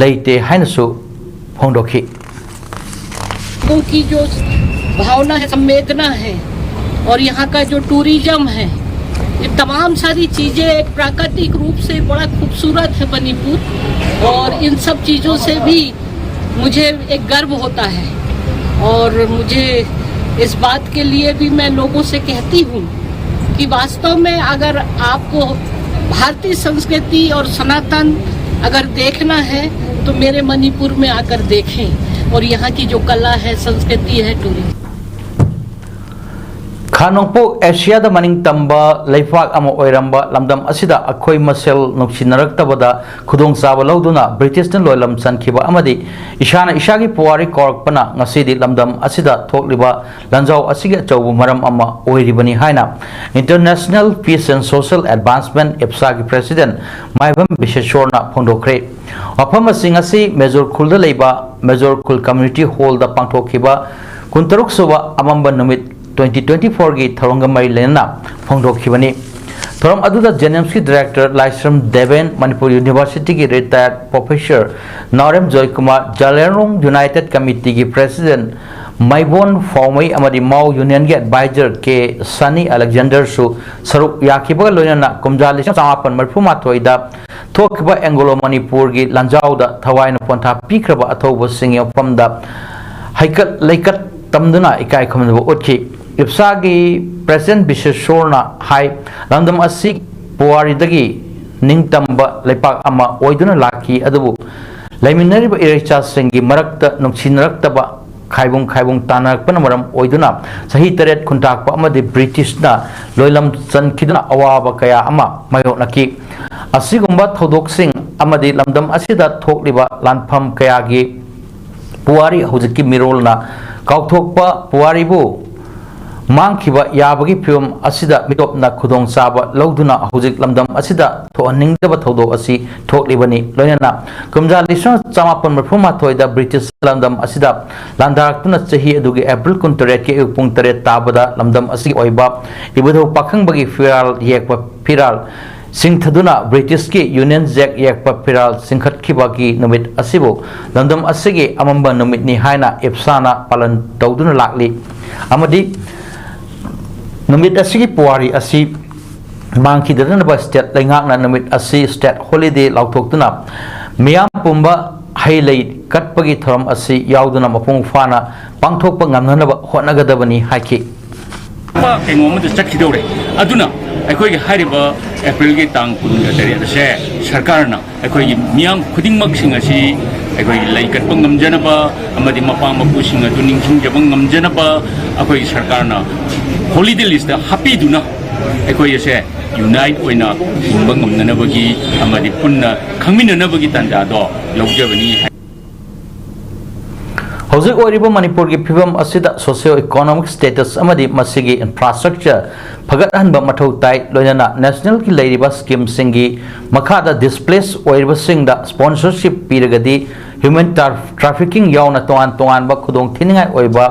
ꯂꯩꯇꯦ ꯍꯥꯏꯅꯁꯨ ꯐꯣꯡꯗꯣꯛꯈꯤ꯫ लोगों की जो भावना है, संवेदना है और यहाँ का जो टूरिज्म है, ये तमाम सारी चीजें एक प्राकृतिक रूप से बड़ा खूबसूरत है मणिपुर। और इन सब चीजों से भी मुझे एक गर्व होता है और मुझे इस बात के लिए भी मैं लोगों से कहती हूँ कि वास्तव में अगर आपको भारतीय संस्कृति और सनातन अगर देखना है तो मेरे मणिपुर में आकर देखें और यहाँ की जो कला है, संस्कृति है, टूरिज्म। ꯈꯥ ꯅꯣꯡꯄꯣꯛ ꯑꯦꯁꯤꯌꯥꯗ ꯃꯅꯤꯡ ꯇꯝꯕ ꯂꯩꯄꯥꯛ ꯑꯃ ꯑꯣꯏꯔꯝꯕ ꯂꯝꯗꯝ ꯑꯁꯤꯗ ꯑꯩꯈꯣꯏ ꯃꯁꯦꯜ ꯅꯨꯡꯁꯤꯅꯔꯛꯇꯕꯗ ꯈꯨꯗꯣꯡꯆꯥꯕ ꯂꯧꯗꯨꯅ ꯕ꯭ꯔꯤꯇꯤꯁꯅ ꯂꯣꯏꯂꯝꯁꯟꯈꯤꯕ ꯑꯃꯗꯤ ꯏꯁꯥꯅ ꯏꯁꯥꯒꯤ ꯄꯨꯋꯥꯔꯤ ꯀꯥꯎꯔꯛꯄꯅ ꯉꯁꯤꯗꯤ ꯂꯝꯗꯝ ꯑꯁꯤꯗ ꯊꯣꯛꯂꯤꯕ ꯂꯥꯟꯖꯥꯎ ꯑꯁꯤꯒꯤ ꯑꯆꯧꯕ ꯃꯔꯝ ꯑꯃ ꯑꯣꯏꯔꯤꯕꯅꯤ ꯍꯥꯏꯅ International Peace and Social Advancement, ꯏꯞꯁꯥꯒꯤ president ꯃꯥꯏꯕꯝ ꯕꯤꯁꯦꯁꯣꯔꯅ ꯐꯣꯡꯗꯣꯛꯈ꯭ꯔꯦ꯫ ꯋꯥꯐꯝ ꯑꯁꯤ ꯉꯁꯤ ꯃꯦꯖꯣꯔ ꯈꯨꯜꯗ ꯂꯩꯕ ꯃꯦꯖꯣꯔ ꯈꯨꯜ community hallꯗ ꯄꯥꯡꯊꯣꯛꯈꯤꯕ ꯀꯨꯟꯇꯔꯨꯛ ꯁꯨꯕ ꯑꯃꯝꯕ ꯅꯨꯃꯤꯠ twenty twenty fourꯒꯤ ꯊꯧꯔꯝꯒ ꯃꯔꯤ ꯂꯩꯅꯅ ꯐꯣꯡꯗꯣꯛꯈꯤꯕꯅꯤ꯫ ꯊꯧꯔꯝ ꯑꯗꯨꯗ JNIMSꯀꯤ director ꯂꯥꯏꯁ꯭ꯔꯝ ꯗꯦꯕꯦꯟ, ꯃꯅꯤꯄꯨꯔ Universityꯒꯤ retired professor ꯅꯥꯎꯔꯦꯝ ꯖꯣꯏꯀꯨꯃꯥꯔ, ꯖꯥꯂꯦꯟꯔꯣꯡ United Committeeꯒꯤ president ꯃꯥꯏꯕꯣꯟ ꯐꯥꯎꯃꯩ ꯑꯃꯗꯤ ꯃꯥꯎ Unionꯒꯤ advisor ꯀꯦ ꯁꯅꯤ ꯑꯂꯦꯛꯖꯦꯟꯗꯔꯁꯨ ꯁꯔꯨꯛ ꯌꯥꯈꯤꯕꯒ ꯂꯣꯏꯅꯅ ꯀꯨꯝꯖꯥ ꯂꯤꯁꯤꯡ ꯆꯃꯥꯄꯟ ꯃꯔꯤꯐꯨ ꯃꯥꯊꯣꯏꯗ ꯊꯣꯛꯈꯤꯕ ꯑꯦꯡꯒꯣꯂꯣ ꯃꯅꯤꯄꯨꯔꯒꯤ ꯂꯥꯟꯖꯥꯎꯗ ꯊꯋꯥꯏꯅ ꯄꯣꯟꯊꯥ ꯄꯤꯈ꯭ꯔꯕ ꯑꯊꯧꯕꯁꯤꯡꯒꯤ ꯃꯐꯝꯗ ꯍꯩꯀꯠ ꯂꯩꯀꯠ ꯇꯝꯗꯨꯅ ꯏꯀꯥꯏ ꯈꯨꯝꯅꯕ ꯎꯠꯈꯤ꯫ ꯏꯞꯁꯥꯒꯤ president ꯕꯤꯁꯦꯁꯣꯔꯅ ꯍꯥꯏ, ꯂꯝꯗꯝ ꯑꯁꯤ ꯄꯨꯋꯥꯔꯤꯗꯒꯤ ꯅꯤꯡꯇꯝꯕ ꯂꯩꯄꯥꯛ ꯑꯃ ꯑꯣꯏꯗꯨꯅ ꯂꯥꯛꯈꯤ, ꯑꯗꯨꯕꯨ ꯂꯩꯃꯤꯟꯅꯔꯤꯕ ꯏꯔꯩꯆꯥꯁꯤꯡꯒꯤ ꯃꯔꯛꯇ ꯅꯨꯡꯁꯤꯅꯔꯛꯇꯕ, ꯈꯥꯏꯕꯨꯡ ꯈꯥꯏꯕꯨꯡ ꯇꯥꯅꯔꯛꯄꯅ ꯃꯔꯝ ꯑꯣꯏꯗꯨꯅ ꯆꯍꯤ ꯇꯔꯦꯠ ꯈꯨꯟꯇꯥꯛꯄ ꯑꯃꯗꯤ ꯕ꯭ꯔꯤꯇꯤꯁꯅ ꯂꯣꯏꯂꯝ ꯆꯟꯈꯤꯗꯨꯅ ꯑꯋꯥꯕ ꯀꯌꯥ ꯑꯃ ꯃꯥꯌꯣꯛꯅꯈꯤ꯫ ꯑꯁꯤꯒꯨꯝꯕ ꯊꯧꯗꯣꯛꯁꯤꯡ ꯑꯃꯗꯤ ꯂꯝꯗꯝ ꯑꯁꯤꯗ ꯊꯣꯛꯂꯤꯕ ꯂꯥꯟꯐꯝ ꯀꯌꯥꯒꯤ ꯄꯨꯋꯥꯔꯤ ꯍꯧꯖꯤꯛꯀꯤ ꯃꯤꯔꯣꯜꯅ ꯀꯥꯎꯊꯣꯛꯄ ꯄꯨꯋꯥꯔꯤꯕꯨ ꯃꯥꯡꯈꯤꯕ ꯌꯥꯕꯒꯤ ꯐꯤꯕꯝ ꯑꯁꯤꯗ ꯃꯤꯇꯣꯞꯅ ꯈꯨꯗꯣꯡꯆꯥꯕ ꯂꯧꯗꯨꯅ ꯍꯧꯖꯤꯛ ꯂꯝꯗꯝ ꯑꯁꯤꯗ ꯊꯣꯛꯍꯟꯅꯤꯡꯗꯕ ꯊꯧꯗꯣꯛ ꯑꯁꯤ ꯊꯣꯛꯂꯤꯕꯅꯤ꯫ ꯂꯣꯏꯅꯅ ꯀꯨꯝꯖꯥ ꯂꯤꯁꯤꯡ ꯆꯃꯥꯄꯟ ꯃꯔꯤꯐꯨ ꯃꯥꯊꯣꯏꯗ ꯕ꯭ꯔꯤꯇꯤꯁ ꯂꯝꯗꯝ ꯑꯁꯤꯗ ꯂꯥꯟꯗꯥꯔꯛꯇꯨꯅ ꯆꯍꯤ ꯑꯗꯨꯒꯤ ꯑꯦꯄ꯭ꯔꯤꯜ ꯀꯨꯟꯇꯔꯦꯠꯀꯤ ꯑꯌꯨꯛ ꯄꯨꯡ ꯇꯔꯦꯠ ꯇꯥꯕꯗ ꯂꯝꯗꯝ ꯑꯁꯤꯒꯤ ꯑꯣꯏꯕ ꯏꯕꯨꯙꯧ ꯄꯥꯈꯪꯕꯒꯤ ꯐꯤꯔꯥꯜ ꯌꯦꯛꯄ ꯐꯤꯔꯥꯜ ꯆꯤꯡꯊꯗꯨꯅ ꯕ꯭ꯔꯤꯇꯤꯁꯀꯤ ꯌꯨꯅꯤꯌꯟ ꯖꯦꯛ ꯌꯦꯛꯄ ꯐꯤꯔꯥꯜ ꯆꯤꯡꯈꯠꯈꯤꯕꯒꯤ ꯅꯨꯃꯤꯠ ꯑꯁꯤꯕꯨ ꯂꯝꯗꯝ ꯑꯁꯤꯒꯤ ꯑꯃꯝꯕ ꯅꯨꯃꯤꯠꯅꯤ ꯍꯥꯏꯅ ꯏꯞꯁꯥꯅ ꯄꯥꯂꯟ ꯇꯧꯗꯨꯅ ꯂꯥꯛꯂꯤ꯫ ꯑꯃꯗꯤ ꯅꯨꯃꯤꯠ ꯑꯁꯤꯒꯤ ꯄꯨꯋꯥꯔꯤ ꯑꯁꯤ ꯃꯥꯡꯈꯤꯗꯅꯕ ꯁ꯭ꯇꯦꯠ ꯂꯩꯉꯥꯛꯅ ꯅꯨꯃꯤꯠ ꯑꯁꯤ ꯁ꯭ꯇꯦꯠ ꯍꯣꯂꯤꯗꯦ ꯂꯥꯎꯊꯣꯛꯇꯨꯅ ꯃꯤꯌꯥꯝ ꯄꯨꯝꯕ ꯍꯩ ꯂꯩ ꯀꯠꯄꯒꯤ ꯊꯧꯔꯝ ꯑꯁꯤ ꯌꯥꯎꯗꯨꯅ ꯃꯄꯨꯡ ꯐꯥꯅ ꯄꯥꯡꯊꯣꯛꯄ ꯉꯝꯅꯅꯕ ꯍꯣꯠꯅꯒꯗꯕꯅꯤ ꯍꯥꯏꯈꯤ꯫ ꯑꯇꯣꯞꯄ ꯀꯩꯅꯣ ꯑꯃꯗ ꯆꯠꯈꯤꯗꯧꯔꯦ꯫ ꯑꯗꯨꯅ ꯑꯩꯈꯣꯏꯒꯤ ꯍꯥꯏꯔꯤꯕ ꯑꯦꯄ꯭ꯔꯤꯜꯒꯤ ꯇꯥꯡ ꯀꯨꯟꯒ ꯇꯔꯦꯠ ꯑꯁꯦ ꯁꯔꯀꯥꯔꯅ ꯑꯩꯈꯣꯏꯒꯤ ꯃꯤꯌꯥꯝ ꯈꯨꯗꯤꯡꯃꯛꯁꯤꯡ ꯑꯁꯤ ꯑꯩꯈꯣꯏꯒꯤ ꯂꯩ ꯀꯠꯄ ꯉꯝꯖꯅꯕ ꯑꯃꯗꯤ ꯃꯄꯥ ꯃꯄꯨꯁꯤꯡ ꯑꯗꯨ ꯅꯤꯡꯁꯤꯡꯖꯕ ꯉꯝꯖꯅꯕ ꯑꯩꯈꯣꯏꯒꯤ ꯁꯔꯀꯥꯔꯅ ꯍꯣꯂꯤꯗꯦ ꯂꯤꯁꯇ ꯍꯥꯞꯄꯤꯗꯨꯅ ꯑꯩꯈꯣꯏ ꯑꯁꯦ ꯌꯨꯅꯥꯏꯠ ꯑꯣꯏꯅ ꯍꯤꯡꯕ ꯉꯝꯅꯅꯕꯒꯤ ꯑꯃꯗꯤ ꯄꯨꯟꯅ ꯈꯪꯃꯤꯟꯅꯅꯕꯒꯤ ꯇꯥꯟꯖꯥꯗꯣ ꯂꯧꯖꯕꯅꯤ꯫ ꯍꯧꯖꯤꯛ ꯑꯣꯏꯔꯤꯕ ꯃꯅꯤꯄꯨꯔꯒꯤ ꯐꯤꯕꯝ ꯑꯁꯤꯗ socio economic status ꯑꯃꯗꯤ ꯃꯁꯤꯒꯤ infrastructure ꯐꯒꯠꯍꯟꯕ ꯃꯊꯧ ꯇꯥꯏ꯫ ꯂꯣꯏꯅꯅ ꯅꯦꯁꯅꯦꯜꯒꯤ ꯂꯩꯔꯤꯕ ꯁ꯭ꯀꯤꯝꯁꯤꯡꯒꯤ ꯃꯈꯥꯗ ꯗꯤꯁꯄ꯭ꯂꯦꯁ ꯑꯣꯏꯔꯤꯕꯁꯤꯡꯗ ꯁ꯭ꯄꯣꯟꯁꯔꯁꯤꯞ ꯄꯤꯔꯒꯗꯤ ꯍ꯭ꯌꯨꯃꯦꯟ ꯇ꯭ꯔꯥꯐꯤꯀꯤꯡ ꯌꯥꯎꯅ ꯇꯣꯉꯥꯟ ꯇꯣꯉꯥꯟꯕ ꯈꯨꯗꯣꯡꯊꯤꯅꯤꯡꯉꯥꯏ ꯑꯣꯏꯕ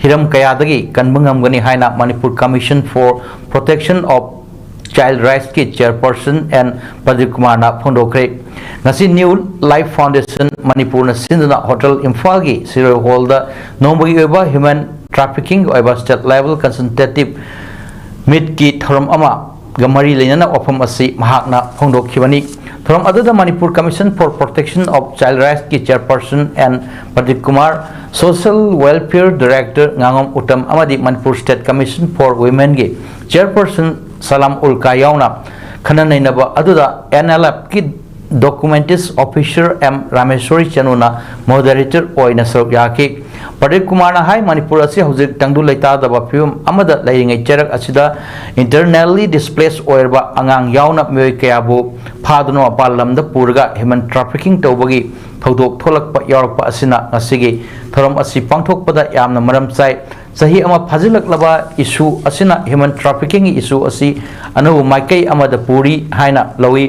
ꯍꯤꯔꯝ ꯀꯌꯥꯗꯒꯤ ꯀꯟꯕ ꯉꯝꯒꯅꯤ ꯍꯥꯏꯅ Manipur Commission for Protection of Child Rightsꯀꯤ ꯆꯤꯌꯔꯄꯔꯁꯟ ꯑꯦꯟ ꯄ꯭ꯔꯗꯤꯞ ꯀꯨꯃꯥꯔꯅ ꯐꯣꯡꯗꯣꯛꯈ꯭ꯔꯦ꯫ ꯉꯁꯤ ꯅ꯭ꯌꯨ ꯂꯥꯏꯐ ꯐꯥꯎꯟꯗꯦꯁꯟ ꯃꯅꯤꯄꯨꯔꯅ ꯁꯤꯟꯗꯨꯅ ꯍꯣꯇꯦꯜ ꯏꯝꯐꯥꯜꯒꯤ ꯁꯤꯔꯣꯏ ꯍꯣꯜꯗ ꯅꯣꯡꯃꯒꯤ ꯑꯣꯏꯕ ꯍ꯭ꯌꯨꯃꯦꯟ ꯇ꯭ꯔꯥꯐꯤꯀꯤꯡꯒꯤ ꯑꯣꯏꯕ ꯁ꯭ꯇꯦꯠ ꯂꯦꯚꯦꯜ ꯀꯟꯁꯜꯇꯦꯇꯤꯚ ꯃꯤꯠꯀꯤ ꯊꯧꯔꯝ ꯑꯃꯒ ꯃꯔꯤ ꯂꯩꯅꯅ ꯋꯥꯐꯝ ꯑꯁꯤ ꯃꯍꯥꯛꯅ ꯐꯣꯡꯗꯣꯛꯈꯤꯕꯅꯤ꯫ ꯊꯧꯔꯝ ꯑꯗꯨꯗ Manipur Commission for Protection of Child Rightsꯀꯤ chairperson N Pradip Kumar, social welfare director ꯉꯥꯉꯣꯝ ꯎꯇꯝ ꯑꯃꯗꯤ Manipur State Commission for Womenꯒꯤ ꯆꯤꯌꯔꯄꯔꯁꯟ ꯁꯂꯥꯝ ꯎꯜꯀꯥ ꯌꯥꯎꯅ ꯈꯟꯅ ꯅꯩꯅꯕ ꯑꯗꯨꯗ ꯑꯦꯟ ꯑꯦꯜ ꯑꯦꯐꯀꯤ Documents Officer M Rameshwari Chanuna moderator ꯑꯣꯏꯅ ꯁꯔꯨꯛ ꯌꯥꯈꯤ꯫ ꯄ꯭ꯔꯗꯤꯞ ꯀꯨꯃꯥꯔꯅ ꯍꯥꯏ, ꯃꯅꯤꯄꯨꯔ ꯑꯁꯤ ꯍꯧꯖꯤꯛ ꯇꯪꯗꯨ ꯂꯩꯇꯥꯗꯕ ꯐꯤꯕꯝ ꯑꯃꯗ ꯂꯩꯔꯤꯉꯩ ꯆꯩꯔꯛ ꯑꯁꯤꯗ internally displaced ꯑꯣꯏꯔꯕ ꯑꯉꯥꯡ ꯌꯥꯎꯅ ꯃꯤꯑꯣꯏ ꯀꯌꯥꯕꯨ ꯐꯥꯗꯨꯅ ꯃꯄꯥꯟ ꯂꯝꯗ ꯄꯨꯔꯒ human trafficking ꯇꯧꯕꯒꯤ ꯊꯧꯗꯣꯛ ꯊꯣꯛꯂꯛꯄ ꯌꯥꯎꯔꯛꯄ ꯑꯁꯤꯅ ꯉꯁꯤꯒꯤ ꯊꯧꯔꯝ ꯑꯁꯤ ꯄꯥꯡꯊꯣꯛꯄꯗ ꯌꯥꯝꯅ ꯃꯔꯝ ꯆꯥꯏ꯫ ꯆꯍꯤ ꯑꯃ ꯐꯥꯖꯤꯜꯂꯛꯂꯕ issue ꯑꯁꯤꯅ human trafficking issue ꯑꯁꯤ ꯑꯅꯧꯕ ꯃꯥꯏꯀꯩ ꯑꯃꯗ ꯄꯨꯔꯤ ꯍꯥꯏꯅ ꯂꯧꯏ꯫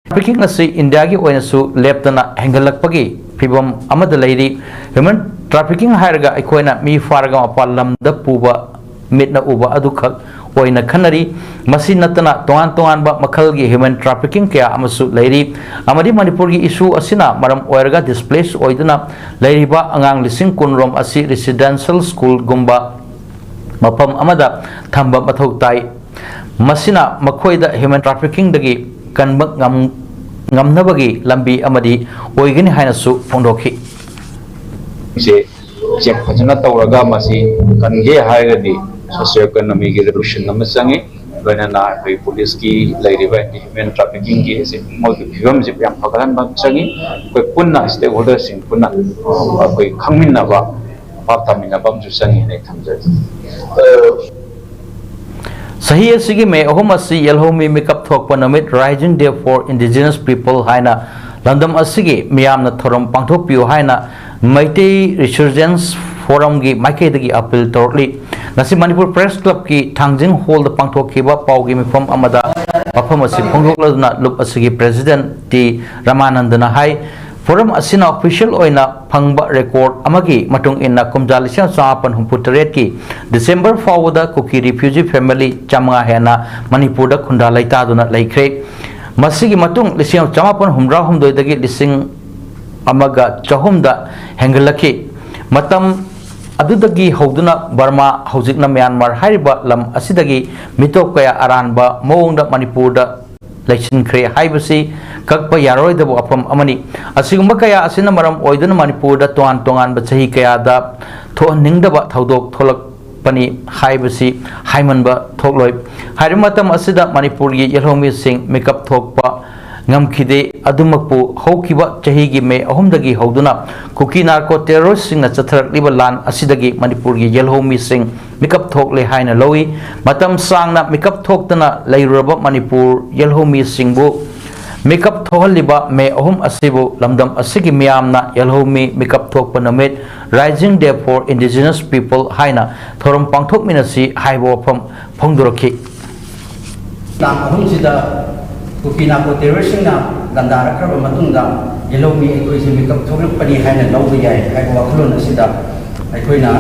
Trafficking ꯑꯁꯤ ꯏꯟꯗꯤꯌꯥꯒꯤ ꯑꯣꯏꯅꯁꯨ ꯂꯦꯞꯇꯅ ꯍꯦꯟꯒꯠꯂꯛꯄꯒꯤ ꯐꯤꯕꯝ ꯑꯃꯗ ꯂꯩꯔꯤ꯫ Human trafficking ꯍꯥꯏꯔꯒ ꯑꯩꯈꯣꯏꯅ ꯃꯤ ꯐꯥꯔꯒ ꯃꯄꯥꯟ ꯂꯝꯗ ꯄꯨꯕ, ꯃꯤꯠꯅ ꯎꯕ ꯑꯗꯨꯈꯛ ꯑꯣꯏꯅ ꯈꯟꯅꯔꯤ꯫ ꯃꯁꯤ ꯅꯠꯇꯅ ꯇꯣꯉꯥꯟ ꯇꯣꯉꯥꯟꯕ ꯃꯈꯜꯒꯤ human trafficking ꯀꯌꯥ ꯑꯃꯁꯨ ꯂꯩꯔꯤ꯫ ꯑꯃꯗꯤ ꯃꯅꯤꯄꯨꯔꯒꯤ issue ꯑꯁꯤꯅ ꯃꯔꯝ ꯑꯣꯏꯔꯒ displace ꯑꯣꯏꯗꯨꯅ ꯂꯩꯔꯤꯕ ꯑꯉꯥꯡ ꯂꯤꯁꯤꯡ ꯀꯨꯟ ꯔꯣꯝ ꯑꯁꯤ residential school ꯒꯨꯝꯕ ꯃꯐꯝ ꯑꯃꯗ ꯊꯝꯕ ꯃꯊꯧ ꯇꯥꯏ꯫ ꯃꯁꯤꯅ ꯃꯈꯣꯏꯗ human trafficking ꯗꯒꯤ ꯀꯟꯕ ꯉꯝ-, ꯉꯝꯅꯕꯒꯤ ꯂꯝꯕꯤ ꯑꯃꯗꯤ ꯑꯣꯏꯒꯅꯤ ꯍꯥꯏꯅꯁꯨ ꯐꯣꯡꯗꯣꯛꯈꯤ꯫ ꯁꯦ check ꯐꯖꯅ ꯇꯧꯔꯒ ꯃꯁꯤ ꯀꯟꯒꯦ ꯍꯥꯏꯔꯒꯗꯤ socio economic ꯒꯤ revolution ꯑꯃ ꯆꯪꯉꯤ꯫ ꯂꯣꯏꯅꯅ ꯑꯩꯈꯣꯏ police ꯀꯤ ꯂꯩꯔꯤꯕ human trafficking ꯒꯤ ꯁꯦ ꯃꯣꯏꯒꯤ ꯐꯤꯕꯝꯁꯦ ꯌꯥꯝ ꯐꯒꯠꯍꯟꯕ ꯑꯃ ꯆꯪꯉꯤ꯫ ꯑꯩꯈꯣꯏ ꯄꯨꯟꯅ stakeholder ꯁꯤꯡ ꯄꯨꯟꯅ, ꯑ, ꯑꯩꯈꯣꯏ ꯈꯪꯃꯤꯟꯅꯕ, ꯚꯥꯞ ꯇꯥꯃꯤꯟꯅꯕ ꯑꯃꯁꯨ ꯆꯪꯉꯤ ꯍꯥꯏꯅ ꯊꯝꯖꯒꯦ꯫ ꯆꯍꯤ ꯑꯁꯤꯒꯤ ꯃꯦ ꯑꯍꯨꯝ ꯑꯁꯤ ꯌꯦꯜꯍꯧꯃꯤ ꯃꯤꯀꯞ ꯊꯣꯛꯄ ꯅꯨꯃꯤꯠ, Rising Day for Indigenous People ꯍꯥꯏꯅ ꯂꯝꯗꯝ ꯑꯁꯤꯒꯤ ꯃꯤꯌꯥꯝꯅ ꯊꯧꯔꯝ ꯄꯥꯡꯊꯣꯛꯄꯤꯌꯨ ꯍꯥꯏꯅ ꯃꯩꯇꯩ Resurgence Forum ꯒꯤ ꯃꯥꯏꯀꯩꯗꯒꯤ appeal ꯇꯧꯔꯛꯂꯤ꯫ ꯉꯁꯤ ꯃꯅꯤꯄꯨꯔ Press Club ꯀꯤ ꯊꯥꯡꯖꯤꯡ hall ꯗ ꯄꯥꯡꯊꯣꯛꯈꯤꯕ ꯄꯥꯎꯒꯤ ꯃꯤꯐꯝ ꯑꯃꯗ ꯋꯥꯐꯝ ꯑꯁꯤ ꯐꯣꯡꯗꯣꯛꯂꯗꯨꯅ ꯂꯨꯞ ꯑꯁꯤꯒꯤ President ꯇꯤ ꯔꯃꯥꯅꯟꯗꯅ ꯍꯥꯏ, Forum ꯑꯁꯤꯅ official ꯑꯣꯏꯅ ꯐꯪꯕ record ꯑꯃꯒꯤ ꯃꯇꯨꯡ ꯏꯟꯅ, ꯀꯨꯝꯖꯥ ꯂꯤꯁꯤꯡ ꯑꯃ ꯆꯃꯥꯄꯟ ꯍꯨꯝꯐꯨ ꯇꯔꯦꯠꯀꯤ December ꯐꯥꯎꯕꯗ ꯀꯨꯀꯤ refugee family ꯆꯥꯃꯉꯥ ꯍꯦꯟꯅ ꯃꯅꯤꯄꯨꯔꯗ ꯈꯨꯟꯗꯥ ꯂꯩꯇꯥꯗꯨꯅ ꯂꯩꯈ꯭ꯔꯦ꯫ ꯃꯁꯤꯒꯤ ꯃꯇꯨꯡ ꯂꯤꯁꯤꯡ ꯑꯃ ꯆꯃꯥꯄꯟ ꯍꯨꯝꯗ꯭ꯔꯥ ꯍꯨꯝꯗꯣꯏꯗꯒꯤ ꯂꯤꯁꯤꯡ ꯑꯃꯒ ꯆꯍꯨꯝꯗ ꯍꯦꯟꯒꯠꯂꯛꯈꯤ꯫ ꯃꯇꯝ ꯑꯗꯨꯗꯒꯤ ꯍꯧꯗꯨꯅ ꯕꯔꯃꯥ, ꯍꯧꯖꯤꯛꯅ ꯃ꯭ꯌꯥꯟꯃꯥꯔ ꯍꯥꯏꯔꯤꯕ ꯂꯝ ꯑꯁꯤꯗꯒꯤ ꯃꯤꯇꯣꯞ ꯀꯌꯥ ꯑꯔꯥꯟꯕ ꯃꯑꯣꯡꯗ ꯃꯅꯤꯄꯨꯔꯗ ꯂꯩꯁꯤꯟꯈ꯭ꯔꯦ ꯍꯥꯏꯕꯁꯤ ꯀꯛꯄ ꯌꯥꯔꯣꯏꯗꯕ ꯋꯥꯐꯝ ꯑꯃꯅꯤ꯫ ꯑꯁꯤꯒꯨꯝꯕ ꯀꯌꯥ ꯑꯁꯤꯅ ꯃꯔꯝ ꯑꯣꯏꯗꯨꯅ ꯃꯅꯤꯄꯨꯔꯗ ꯇꯣꯉꯥꯟ ꯇꯣꯉꯥꯟꯕ ꯆꯍꯤ ꯀꯌꯥꯗ ꯊꯣꯛꯍꯟꯅꯤꯡꯗꯕ ꯊꯧꯗꯣꯛ ꯊꯣꯛꯂꯛꯄꯅꯤ ꯍꯥꯏꯕꯁꯤ ꯍꯥꯏꯃꯟꯕ ꯊꯣꯛꯂꯣꯏ꯫ ꯍꯥꯏꯔꯤꯕ ꯃꯇꯝ ꯑꯁꯤꯗ ꯃꯅꯤꯄꯨꯔꯒꯤ ꯌꯦꯜꯍꯧꯃꯤꯁꯤꯡ ꯃꯤꯀꯞ ꯊꯣꯛꯄ ꯉꯝꯈꯤꯗꯦ꯫ ꯑꯗꯨꯃꯛꯄꯨ ꯍꯧꯈꯤꯕ ꯆꯍꯤꯒꯤ ꯃꯦ ꯑꯍꯨꯝꯗꯒꯤ ꯍꯧꯗꯨꯅ ꯀꯨꯀꯤ ꯅꯥꯔꯀꯣ ꯇꯦꯔꯣꯔꯤꯁꯁꯤꯡꯅ ꯆꯠꯊꯔꯛꯂꯤꯕ ꯂꯥꯟ ꯑꯁꯤꯗꯒꯤ ꯃꯅꯤꯄꯨꯔꯒꯤ ꯌꯦꯜꯍꯧꯃꯤꯁꯤꯡ ꯃꯤꯀꯞ ꯊꯣꯛꯂꯦ ꯍꯥꯏꯅ ꯂꯧꯏ꯫ ꯃꯇꯝ ꯁꯥꯡꯅ ꯃꯤꯀꯞ ꯊꯣꯛꯇꯅ ꯂꯩꯔꯨꯔꯕ ꯃꯅꯤꯄꯨꯔ ꯌꯦꯜꯍꯧꯃꯤꯁꯤꯡꯕꯨ ꯃꯤꯀꯞ ꯊꯣꯛꯍꯜꯂꯤꯕ ꯃꯦ ꯑꯍꯨꯝ ꯑꯁꯤꯕꯨ ꯂꯝꯗꯝ ꯑꯁꯤꯒꯤ ꯃꯤꯌꯥꯝꯅ ꯌꯦꯜꯍꯧꯃꯤ ꯃꯤꯀꯞ ꯊꯣꯛꯄ ꯅꯨꯃꯤꯠ, Rising Day for Indigenous People ꯍꯥꯏꯅ ꯊꯧꯔꯝ ꯄꯥꯡꯊꯣꯛꯃꯤꯟꯅꯁꯤ ꯍꯥꯏꯕ ꯋꯥꯐꯝ ꯐꯣꯡꯗꯣꯔꯛꯈꯤ꯫ ꯇꯥꯡ ꯑꯍꯨꯝꯁꯤꯗ ꯀꯨꯀꯤ ꯅꯥꯔꯀꯣ ꯇꯦꯔꯣꯔꯤꯁꯁꯤꯡꯅ ꯂꯥꯟꯗꯥꯔꯛꯈ꯭ꯔꯕ ꯃꯇꯨꯡꯗ ꯌꯦꯜꯍꯧꯃꯤ ꯑꯩꯈꯣꯏꯁꯦ ꯃꯤꯀꯞ ꯊꯣꯛꯂꯛꯄꯅꯤ ꯍꯥꯏꯅ ꯂꯧꯕ ꯌꯥꯏ ꯍꯥꯏꯕ ꯋꯥꯈꯜꯂꯣꯟ ꯑꯁꯤꯗ ꯑꯩꯈꯣꯏꯅ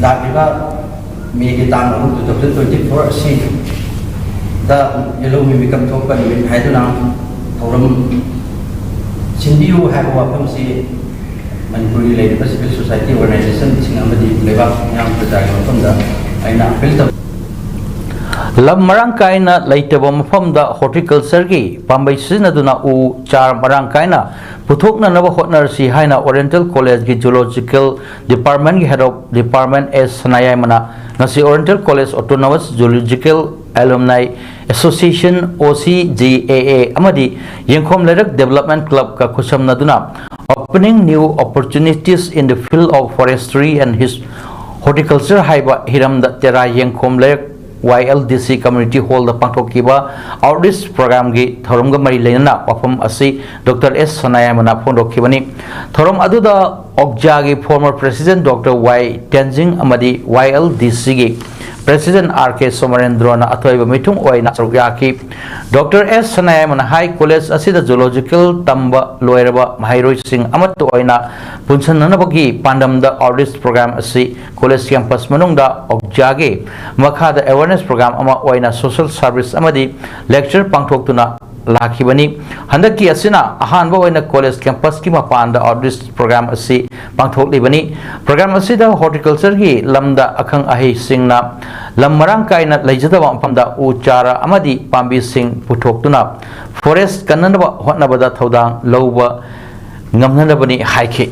ꯂꯥꯛꯂꯤꯕ ꯃꯦꯒꯤ ꯇꯥꯡ ꯑꯍꯨꯝ, two thousand twenty four ꯑꯁꯤꯗ ꯌꯦꯜꯍꯧꯃꯤ ꯃꯤꯀꯞ ꯊꯣꯛꯄ ꯅꯨꯃꯤꯠ ꯍꯥꯏꯗꯨꯅ ꯊꯧꯔꯝ ꯁꯤꯟꯕꯤꯌꯨ ꯍꯥꯏꯕ ꯋꯥꯐꯝꯁꯤ ꯃꯅꯤꯄꯨꯔꯒꯤ ꯂꯩꯔꯤꯕ civil society organizationꯁꯤꯡ ꯑꯃꯗꯤ ꯂꯩꯕꯥꯛ ꯃꯤꯌꯥꯝ ꯄ꯭ꯔꯖꯥꯒꯤ ꯃꯐꯝꯗ ꯑꯩꯅ appeal ꯇꯧ꯫ ꯂꯝ ꯃꯔꯥꯡ ꯀꯥꯏꯅ ꯂꯩꯇꯕ ꯃꯐꯝꯗ horticultureꯒꯤ ꯄꯥꯝꯕꯩ ꯁꯤꯖꯤꯟꯅꯗꯨꯅ ꯎ ꯆꯥꯔ ꯃꯔꯥꯡ ꯀꯥꯏꯅ ꯄꯨꯊꯣꯛꯅꯅꯕ ꯍꯣꯠꯅꯔꯁꯤ ꯍꯥꯏꯅ Oriental Collegeꯀꯤ Zoological Departmentꯀꯤ Head of Department ꯑꯦꯁ ꯁꯅꯥꯌꯥꯏꯃꯅ ꯉꯁꯤ Oriental College Autonomous Zoological Alumni Association, O C G A A, ꯑꯃꯗꯤ ꯌꯦꯡꯈꯣꯝ ꯂꯩꯔꯛ Development Clubꯀ ꯈꯨꯠꯁꯝꯅꯗꯨꯅ Opening New Opportunities in the Field of Forestry and His-, Horticulture ꯍꯥꯏꯕ ꯍꯤꯔꯝꯗ ꯇꯦꯔꯥ ꯌꯦꯡꯈꯣꯝ ꯂꯩꯔꯛ Y L D C Community Hallꯗ ꯄꯥꯡꯊꯣꯛꯈꯤꯕ Outreach Programꯒꯤ ꯊꯧꯔꯝꯒ ꯃꯔꯤ ꯂꯩꯅꯅ ꯋꯥꯐꯝ ꯑꯁꯤ ꯗꯣꯛꯇꯔ ꯑꯦꯁ ꯁꯅꯥꯌꯥꯏꯃꯅ ꯐꯣꯡꯗꯣꯛꯈꯤꯕꯅꯤ꯫ ꯊꯧꯔꯝ ꯑꯗꯨꯗ ꯑꯣꯛꯖꯥꯒꯤ former President ꯗꯣꯛꯇꯔ ꯋꯥꯏ ꯇꯦꯟꯖꯤꯡ ꯑꯃꯗꯤ Y L D Cꯒꯤ President R K ꯁꯣꯃꯔꯦꯟꯗ꯭ꯔꯣꯅ ꯑꯊꯣꯏꯕ ꯃꯤꯊꯨꯡ ꯑꯣꯏꯅ ꯁꯔꯨꯛ ꯌꯥꯈꯤ꯫ ꯗꯣꯛꯇꯔ ꯑꯦꯁ ꯁꯅꯥꯌꯥꯏꯃꯅ ꯍꯥꯏ, ꯀꯣꯂꯦꯖ ꯑꯁꯤꯗ zoological ꯇꯝꯕ ꯂꯣꯏꯔꯕ ꯃꯍꯩꯔꯣꯏꯁꯤꯡ ꯑꯃꯠꯇ ꯑꯣꯏꯅ ꯄꯨꯟꯁꯤꯟꯅꯅꯕꯒꯤ ꯄꯥꯟꯗꯝꯗ Outreach Program ꯑꯁꯤ ꯀꯣꯂꯦꯖ campus ꯃꯅꯨꯡꯗ ꯑꯣꯛꯖꯥꯒꯤ ꯃꯈꯥꯗ awareness program ꯑꯃ ꯑꯣꯏꯅ social service ꯑꯃꯗꯤ lecture ꯄꯥꯡꯊꯣꯛꯇꯨꯅ ꯂꯥꯛꯈꯤꯕꯅꯤ꯫ ꯍꯟꯗꯛꯀꯤ ꯑꯁꯤꯅ ꯑꯍꯥꯟꯕ ꯑꯣꯏꯅ ꯀꯣꯂꯦꯖ campusꯀꯤ ꯃꯄꯥꯟꯗ Outreach Program ꯑꯁꯤ ꯄꯥꯡꯊꯣꯛꯂꯤꯕꯅꯤ꯫ Program ꯑꯁꯤꯗ horticultureꯒꯤ ꯂꯝꯗ ꯑꯈꯪ ꯑꯍꯩꯁꯤꯡꯅ ꯂꯝ ꯃꯔꯥꯡ ꯀꯥꯏꯅ ꯂꯩꯖꯗꯕ ꯃꯐꯝꯗ ꯎ ꯆꯥꯔ ꯑꯃꯗꯤ ꯄꯥꯝꯕꯤꯁꯤꯡ ꯄꯨꯊꯣꯛꯇꯨꯅ forest ꯀꯟꯅꯅꯕ ꯍꯣꯠꯅꯕꯗ ꯊꯧꯗꯥꯡ ꯂꯧꯕ ꯉꯝꯅꯅꯕꯅꯤ ꯍꯥꯏꯈꯤ꯫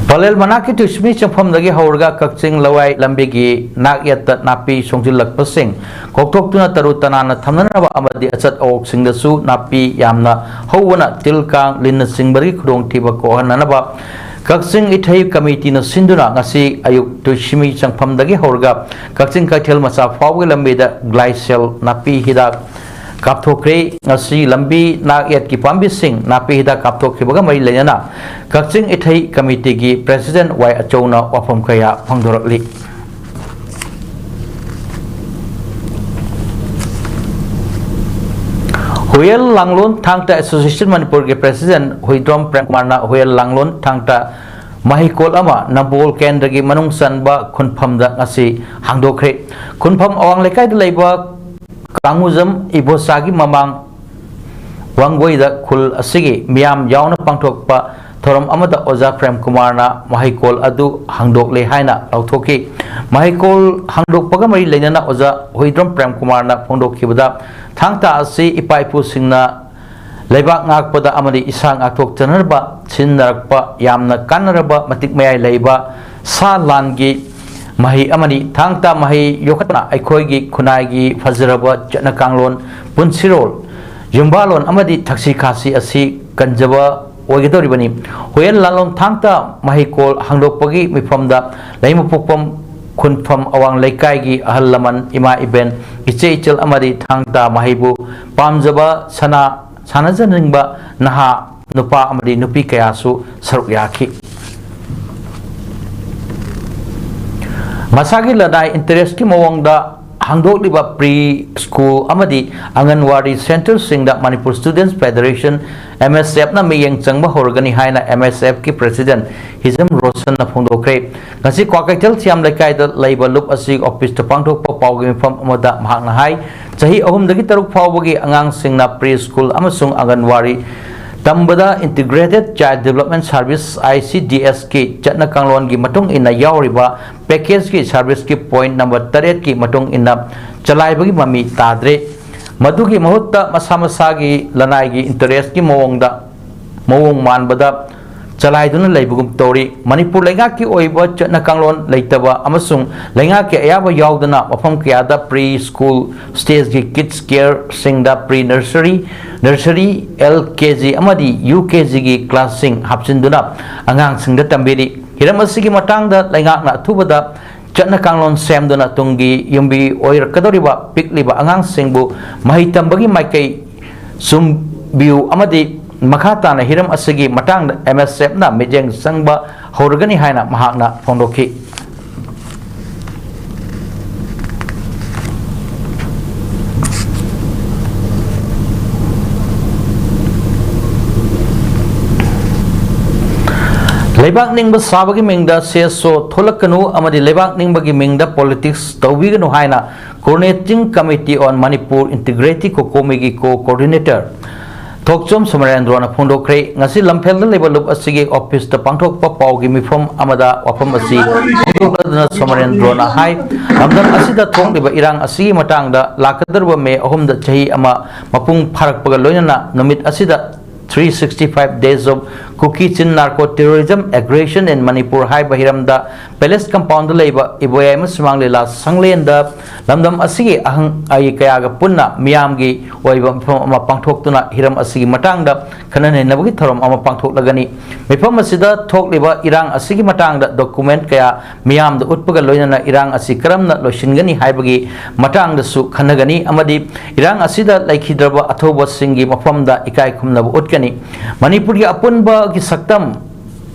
ꯄꯂꯦꯜ ꯃꯅꯥꯛꯀꯤ ꯇꯨꯏꯁꯃꯤ ꯆꯪꯐꯝꯗꯒꯤ ꯍꯧꯔꯒ ꯀꯛꯆꯤꯡ ꯂꯋꯥꯏ ꯂꯝꯕꯤꯒꯤ ꯅꯥꯛ ꯌꯦꯠꯇ ꯅꯥꯄꯤ ꯁꯣꯡꯖꯤꯜꯂꯛꯄꯁꯤꯡ ꯀꯣꯛꯊꯣꯛꯇꯨꯅ ꯇꯔꯨ ꯇꯅꯥꯟꯅ ꯊꯝꯅꯅꯕ ꯑꯃꯗꯤ ꯑꯆꯠ ꯑꯋꯣꯛꯁꯤꯡꯗꯁꯨ ꯅꯥꯄꯤ ꯌꯥꯝꯅ ꯍꯧꯕꯅ ꯇꯤꯜ ꯀꯥꯡ, ꯂꯤꯟꯅꯆꯤꯡꯕꯗꯒꯤ ꯈꯨꯗꯣꯡꯊꯤꯕ ꯀꯣꯛꯍꯟꯅꯅꯕ ꯀꯛꯆꯤꯡ ꯏꯊꯩ ꯀꯃꯤꯇꯤꯅ ꯁꯤꯟꯗꯨꯅ ꯉꯁꯤ ꯑꯌꯨꯛ ꯇꯨꯏꯁꯤꯃꯤ ꯆꯪꯐꯝꯗꯒꯤ ꯍꯧꯔꯒ ꯀꯛꯆꯤꯡ ꯀꯩꯊꯦꯜ ꯃꯆꯥ ꯐꯥꯎꯕꯒꯤ ꯂꯝꯕꯤꯗ ꯒ꯭ꯂꯥꯏꯁꯦꯜ ꯅꯥꯄꯤ ꯍꯤꯗꯥꯛ ꯀꯥꯞꯊꯣꯛꯈ꯭ꯔꯦ꯫ ꯉꯁꯤ ꯂꯝꯕꯤ ꯅꯥꯛ ꯌꯦꯠꯀꯤ ꯄꯥꯝꯕꯤꯁꯤꯡ ꯅꯥꯄꯤ ꯍꯤꯗꯥꯛ ꯀꯥꯞꯊꯣꯛꯈꯤꯕꯒ ꯃꯔꯤ ꯂꯩꯅꯅ ꯀꯛꯆꯤꯡ ꯏꯊꯩ ꯀꯃꯤꯇꯤꯒꯤ ꯄ꯭ꯔꯦꯁꯤꯗꯦꯟꯠ ꯋꯥꯏ ꯑꯆꯧꯅ ꯋꯥꯐꯝ ꯀꯌꯥ ꯐꯣꯡꯗꯣꯔꯛꯂꯤ꯫ ꯍꯨꯌꯦꯜ ꯂꯥꯡꯂꯣꯟ ꯊꯥꯡꯇ ꯑꯦꯁꯣꯁꯤꯌꯦꯁꯟ ꯃꯅꯤꯄꯨꯔꯒꯤ ꯄ꯭ꯔꯦꯁꯤꯗꯦꯟꯠ ꯍꯨꯏꯗ꯭ꯔꯣꯝ ꯄ꯭ꯔꯦꯝꯀꯨꯃꯥꯔꯅ ꯍꯨꯌꯦꯜ ꯂꯥꯡꯂꯣꯟ ꯊꯥꯡꯇ ꯃꯍꯩꯀꯣꯜ ꯑꯃ ꯅꯝꯕꯣꯜ ꯀꯦꯟꯗ꯭ꯔꯒꯤ ꯃꯅꯨꯡ ꯆꯟꯕ ꯈꯨꯟꯐꯝꯗ ꯉꯁꯤ ꯍꯥꯡꯗꯣꯛꯈ꯭ꯔꯦ꯫ ꯈꯨꯟꯐꯝ ꯑꯋꯥꯡ ꯂꯩꯀꯥꯏꯗ ꯂꯩꯕ ꯀꯥꯡꯉꯨꯖꯝ ꯏꯕꯣꯆꯥꯒꯤ ꯃꯃꯥꯡ ꯋꯥꯡꯒꯣꯏꯗ ꯈꯨꯜ ꯑꯁꯤꯒꯤ ꯃꯤꯌꯥꯝ ꯌꯥꯎꯅ ꯄꯥꯡꯊꯣꯛꯄ ꯊꯧꯔꯝ ꯑꯃꯗ ꯑꯣꯖꯥ ꯄ꯭ꯔꯦꯝ ꯀꯨꯃꯥꯔꯅ ꯃꯍꯩꯀꯣꯜ ꯑꯗꯨ ꯍꯥꯡꯗꯣꯛꯂꯦ ꯍꯥꯏꯅ ꯂꯥꯎꯊꯣꯛꯈꯤ꯫ ꯃꯍꯩꯀꯣꯜ ꯍꯥꯡꯗꯣꯛꯄꯒ ꯃꯔꯤ ꯂꯩꯅꯅ ꯑꯣꯖꯥ ꯍꯨꯏꯗ꯭ꯔꯣꯝ ꯄ꯭ꯔꯦꯝ ꯀꯨꯃꯥꯔꯅ ꯐꯣꯡꯗꯣꯛꯈꯤꯕꯗ, ꯊꯥꯡ ꯇꯥ ꯑꯁꯤ ꯏꯄꯥ ꯏꯄꯨꯁꯤꯡꯅ ꯂꯩꯕꯥꯛ ꯉꯥꯛꯄꯗ ꯑꯃꯗꯤ ꯏꯁꯥ ꯉꯥꯛꯊꯣꯛꯆꯅꯕ ꯁꯤꯖꯤꯟꯅꯔꯛꯄ ꯌꯥꯝꯅ ꯀꯥꯟꯅꯔꯕ ꯃꯇꯤꯛ ꯃꯌꯥꯏ ꯂꯩꯕ ꯁꯥ ꯂꯥꯟꯒꯤ ꯃꯍꯩ ꯑꯃꯅꯤ꯫ ꯊꯥꯡ ꯇꯥ ꯃꯍꯩ ꯌꯣꯛꯈꯠꯄꯅ ꯑꯩꯈꯣꯏꯒꯤ ꯈꯨꯟꯅꯥꯏꯒꯤ ꯐꯖꯔꯕ ꯆꯠꯅ ꯀꯥꯡꯂꯣꯟ, ꯄꯨꯟꯁꯤꯔꯣꯜ, ꯌꯨꯝꯕꯥꯂꯣꯟ ꯑꯃꯗꯤ ꯊꯛꯁꯤ ꯈꯥꯁꯤ ꯑꯁꯤ ꯀꯟꯖꯕ ꯑꯣꯏꯒꯗꯧꯔꯤꯕꯅꯤ꯫ ꯍꯨꯌꯦꯟ ꯂꯥꯂꯣꯡ ꯊꯥꯡ ꯇꯥ ꯃꯍꯩꯀꯣꯜ ꯍꯥꯡꯗꯣꯛꯄꯒꯤ ꯃꯤꯐꯝꯗ ꯂꯩꯃꯄꯣꯛꯄꯝ ꯈꯨꯟꯐꯝ ꯑꯋꯥꯡ ꯂꯩꯀꯥꯏꯒꯤ ꯑꯍꯜ ꯂꯃꯟ, ꯏꯃꯥ ꯏꯕꯦꯟ, ꯏꯆꯦ ꯏꯆꯜ ꯑꯃꯗꯤ ꯊꯥꯡ ꯇꯥ ꯃꯍꯩꯕꯨ ꯄꯥꯝꯖꯕ ꯁꯅꯥ ꯁꯥꯟꯅꯖꯅꯤꯡꯕ ꯅꯍꯥ ꯅꯨꯄꯥ ꯑꯃꯗꯤ ꯅꯨꯄꯤ ꯀꯌꯥꯁꯨ ꯁꯔꯨꯛ ꯌꯥꯈꯤ꯫ ꯃꯁꯥꯒꯤ ꯂꯅꯥꯏ ꯏꯟꯇꯔꯦꯁꯀꯤ ꯃꯑꯣꯡꯗ ꯍꯥꯡꯗꯣꯛꯂꯤꯕ ꯄ꯭ꯔꯤ ꯁ꯭ꯀꯨꯜ ꯑꯃꯗꯤ ꯑꯪꯒꯟꯋꯥꯗꯤ ꯁꯦꯟꯇꯔꯁꯤꯡꯗ ꯃꯅꯤꯄꯨꯔ ꯁ꯭ꯇꯨꯗꯦꯟꯠꯁ ꯐꯦꯗꯔꯦꯁꯟ, ꯑꯦꯝ ꯑꯦꯁ ꯑꯦꯐꯅ ꯃꯤꯠꯌꯦꯡ ꯆꯪꯕ ꯍꯧꯔꯒꯅꯤ ꯍꯥꯏꯅ ꯑꯦꯝ ꯑꯦꯁ ꯑꯦꯐꯀꯤ ꯄ꯭ꯔꯦꯁꯤꯗꯦꯟꯠ ꯍꯤꯖꯝ ꯔꯣꯁꯟꯅ ꯐꯣꯡꯗꯣꯛꯈ꯭ꯔꯦ꯫ ꯉꯁꯤ ꯀ꯭ꯋꯥꯀꯩꯊꯦꯜ ꯊꯤꯌꯥꯝ ꯂꯩꯀꯥꯏꯗ ꯂꯩꯕ ꯂꯨꯞ ꯑꯁꯤ ꯑꯣꯐꯤꯁꯇ ꯄꯥꯡꯊꯣꯛꯄ ꯄꯥꯎꯒꯤ ꯃꯤꯐꯝ ꯑꯃꯗ ꯃꯍꯥꯛꯅ ꯍꯥꯏ, ꯆꯍꯤ ꯑꯍꯨꯝꯗꯒꯤ ꯇꯔꯨꯛ ꯐꯥꯎꯕꯒꯤ ꯑꯉꯥꯡꯁꯤꯡꯅ ꯄ꯭ꯔꯤ ꯁ꯭ꯀꯨꯜ ꯑꯃꯁꯨꯡ ꯑꯪꯒꯟꯋꯥꯗꯤ ꯇꯝꯕꯗ integrated child development service, I C D ꯑꯦꯁꯀꯤ ꯆꯠꯅ ꯀꯥꯡꯂꯣꯟꯒꯤ ꯃꯇꯨꯡ ꯏꯟꯅ ꯌꯥꯎꯔꯤꯕ ꯄꯦꯀꯦꯖꯀꯤ ꯁꯥꯔꯚꯤꯁꯀꯤ ꯄꯣꯏꯟꯠ ꯅꯝꯕꯔ ꯇꯔꯦꯠꯀꯤ ꯃꯇꯨꯡ ꯏꯟꯅ ꯆꯂꯥꯏꯕꯒꯤ ꯃꯃꯤ ꯇꯥꯗ꯭ꯔꯦ꯫ ꯃꯗꯨꯒꯤ ꯃꯍꯨꯠꯇ ꯃꯁꯥ ꯃꯁꯥꯒꯤ ꯂꯅꯥꯏꯒꯤ ꯏꯟꯇꯔꯦꯁꯀꯤ ꯃꯑꯣꯡꯗ, ꯃꯑꯣꯡ ꯃꯥꯟꯕꯗ ꯆꯂꯥꯏꯗꯨꯅ ꯂꯩꯕꯒꯨꯝ ꯇꯧꯔꯤ꯫ ꯃꯅꯤꯄꯨꯔ ꯂꯩꯉꯥꯛꯀꯤ ꯑꯣꯏꯕ ꯆꯠꯅ ꯀꯥꯡꯂꯣꯟ ꯂꯩꯇꯕ ꯑꯃꯁꯨꯡ ꯂꯩꯉꯥꯛꯀꯤ ꯑꯌꯥꯕ ꯌꯥꯎꯗꯅ ꯃꯐꯝ ꯀꯌꯥꯗ pre school stageꯀꯤ kids careꯁꯤꯡꯗ pre nursery, nursery, L K G ꯑꯃꯗꯤ U K Gꯒꯤ classꯁꯤꯡ ꯍꯥꯞꯆꯤꯟꯗꯨꯅ ꯑꯉꯥꯡꯁꯤꯡꯗ ꯇꯝꯕꯤꯔꯤ꯫ ꯍꯤꯔꯝ ꯑꯁꯤꯒꯤ ꯃꯇꯥꯡꯗ ꯂꯩꯉꯥꯛꯅ ꯑꯊꯨꯕꯗ ꯆꯠꯅ ꯀꯥꯡꯂꯣꯟ ꯁꯦꯝꯗꯨꯅ ꯇꯨꯡꯒꯤ ꯌꯨꯝꯕꯤ ꯑꯣꯏꯔꯛꯀꯗꯧꯔꯤꯕ ꯄꯤꯛꯂꯤꯕ ꯑꯉꯥꯡꯁꯤꯡꯕꯨ ꯃꯍꯩ ꯇꯝꯕꯒꯤ ꯃꯥꯏꯀꯩ ꯆꯨꯝꯕꯤꯌꯨ ꯑꯃꯗꯤ ꯃꯈꯥ ꯇꯥꯅ ꯍꯤꯔꯝ ꯑꯁꯤꯒꯤ ꯃꯇꯥꯡꯗ M S Fꯅ ꯃꯤꯠꯌꯦꯡ ꯆꯪꯕ ꯍꯧꯔꯒꯅꯤ ꯍꯥꯏꯅ ꯃꯍꯥꯛꯅ ꯐꯣꯡꯗꯣꯛꯈꯤ꯫ ꯂꯩꯕꯥꯛ ꯅꯤꯡꯕ ꯁꯥꯕꯒꯤ ꯃꯤꯡꯗ C S O ꯊꯣꯛꯂꯛꯀꯅꯨ ꯑꯃꯗꯤ ꯂꯩꯕꯥꯛ ꯅꯤꯡꯕꯒꯤ ꯃꯤꯡꯗ politics ꯇꯧꯕꯤꯒꯅꯨ ꯍꯥꯏꯅ Coordinating Committee on Manipur Integrity COCOMIꯒꯤ co-coordinator ꯊꯣꯛꯆꯣꯝ ꯁꯃꯔꯦꯟꯗ꯭ꯔꯣꯅ ꯐꯣꯡꯗꯣꯛꯈ꯭ꯔꯦ꯫ ꯉꯁꯤ ꯂꯝꯐꯦꯜꯗ ꯂꯩꯕ ꯂꯨꯞ ꯑꯁꯤꯒꯤ officeꯇ ꯄꯥꯡꯊꯣꯛꯄ ꯄꯥꯎꯒꯤ ꯃꯤꯐꯝ ꯑꯃꯗ ꯋꯥꯐꯝ ꯑꯁꯤ ꯐꯣꯡꯗꯣꯛꯂꯗꯨꯅ ꯁꯃꯔꯦꯟꯗ꯭ꯔꯣꯅ ꯍꯥꯏ, ꯂꯝꯗꯝ ꯑꯁꯤꯗ ꯊꯣꯛꯂꯤꯕ ꯏꯔꯥꯡ ꯑꯁꯤꯒꯤ ꯃꯇꯥꯡꯗ ꯂꯥꯛꯀꯗꯧꯔꯤꯕ May ꯑꯍꯨꯝꯗ ꯆꯍꯤ ꯑꯃ ꯃꯄꯨꯡ ꯐꯥꯔꯛꯄꯒ ꯂꯣꯏꯅꯅ ꯅꯨꯃꯤꯠ ꯑꯁꯤꯗ three sixty five days of Kuki Chin narco terrorism aggression in Manipur ꯍꯥꯏꯕ ꯍꯤꯔꯝꯗ Palace Compoundꯗ ꯂꯩꯕ ꯏꯕꯣꯌꯥꯏꯃ ꯁꯨꯃꯥꯡ ꯂꯤꯂꯥ ꯁꯪꯂꯦꯟꯗ ꯂꯝꯗꯝ ꯑꯁꯤꯒꯤ ꯑꯍꯪ ꯑꯍꯩ ꯀꯌꯥꯒ ꯄꯨꯟꯅ ꯃꯤꯌꯥꯝꯒꯤ ꯑꯣꯏꯕ ꯃꯤꯐꯝ ꯑꯃ ꯄꯥꯡꯊꯣꯛꯇꯨꯅ ꯍꯤꯔꯝ ꯑꯁꯤꯒꯤ ꯃꯇꯥꯡꯗ ꯈꯟꯅ ꯅꯩꯅꯕꯒꯤ ꯊꯧꯔꯝ ꯑꯃ ꯄꯥꯡꯊꯣꯛꯂꯒꯅꯤ꯫ ꯃꯤꯐꯝ ꯑꯁꯤꯗ ꯊꯣꯛꯂꯤꯕ ꯏꯔꯥꯡ ꯑꯁꯤꯒꯤ ꯃꯇꯥꯡꯗ document ꯀꯌꯥ ꯃꯤꯌꯥꯝꯗ ꯎꯠꯄꯒ ꯂꯣꯏꯅꯅ ꯏꯔꯥꯡ ꯑꯁꯤ ꯀꯔꯝꯅ ꯂꯣꯏꯁꯤꯟꯒꯅꯤ ꯍꯥꯏꯕꯒꯤ ꯃꯇꯥꯡꯗꯁꯨ ꯈꯟꯅꯒꯅꯤ ꯑꯃꯗꯤ ꯏꯔꯥꯡ ꯑꯁꯤꯗ ꯂꯩꯈꯤꯗ꯭ꯔꯕ ꯑꯊꯧꯕꯁꯤꯡꯒꯤ ꯃꯐꯝꯗ ꯏꯀꯥꯏ ꯈꯨꯝꯅꯕ ꯎꯠꯀꯅꯤ꯫ ꯃꯅꯤꯄꯨꯔꯒꯤ ꯑꯄꯨꯟꯕꯒꯤ ꯁꯛꯇꯝ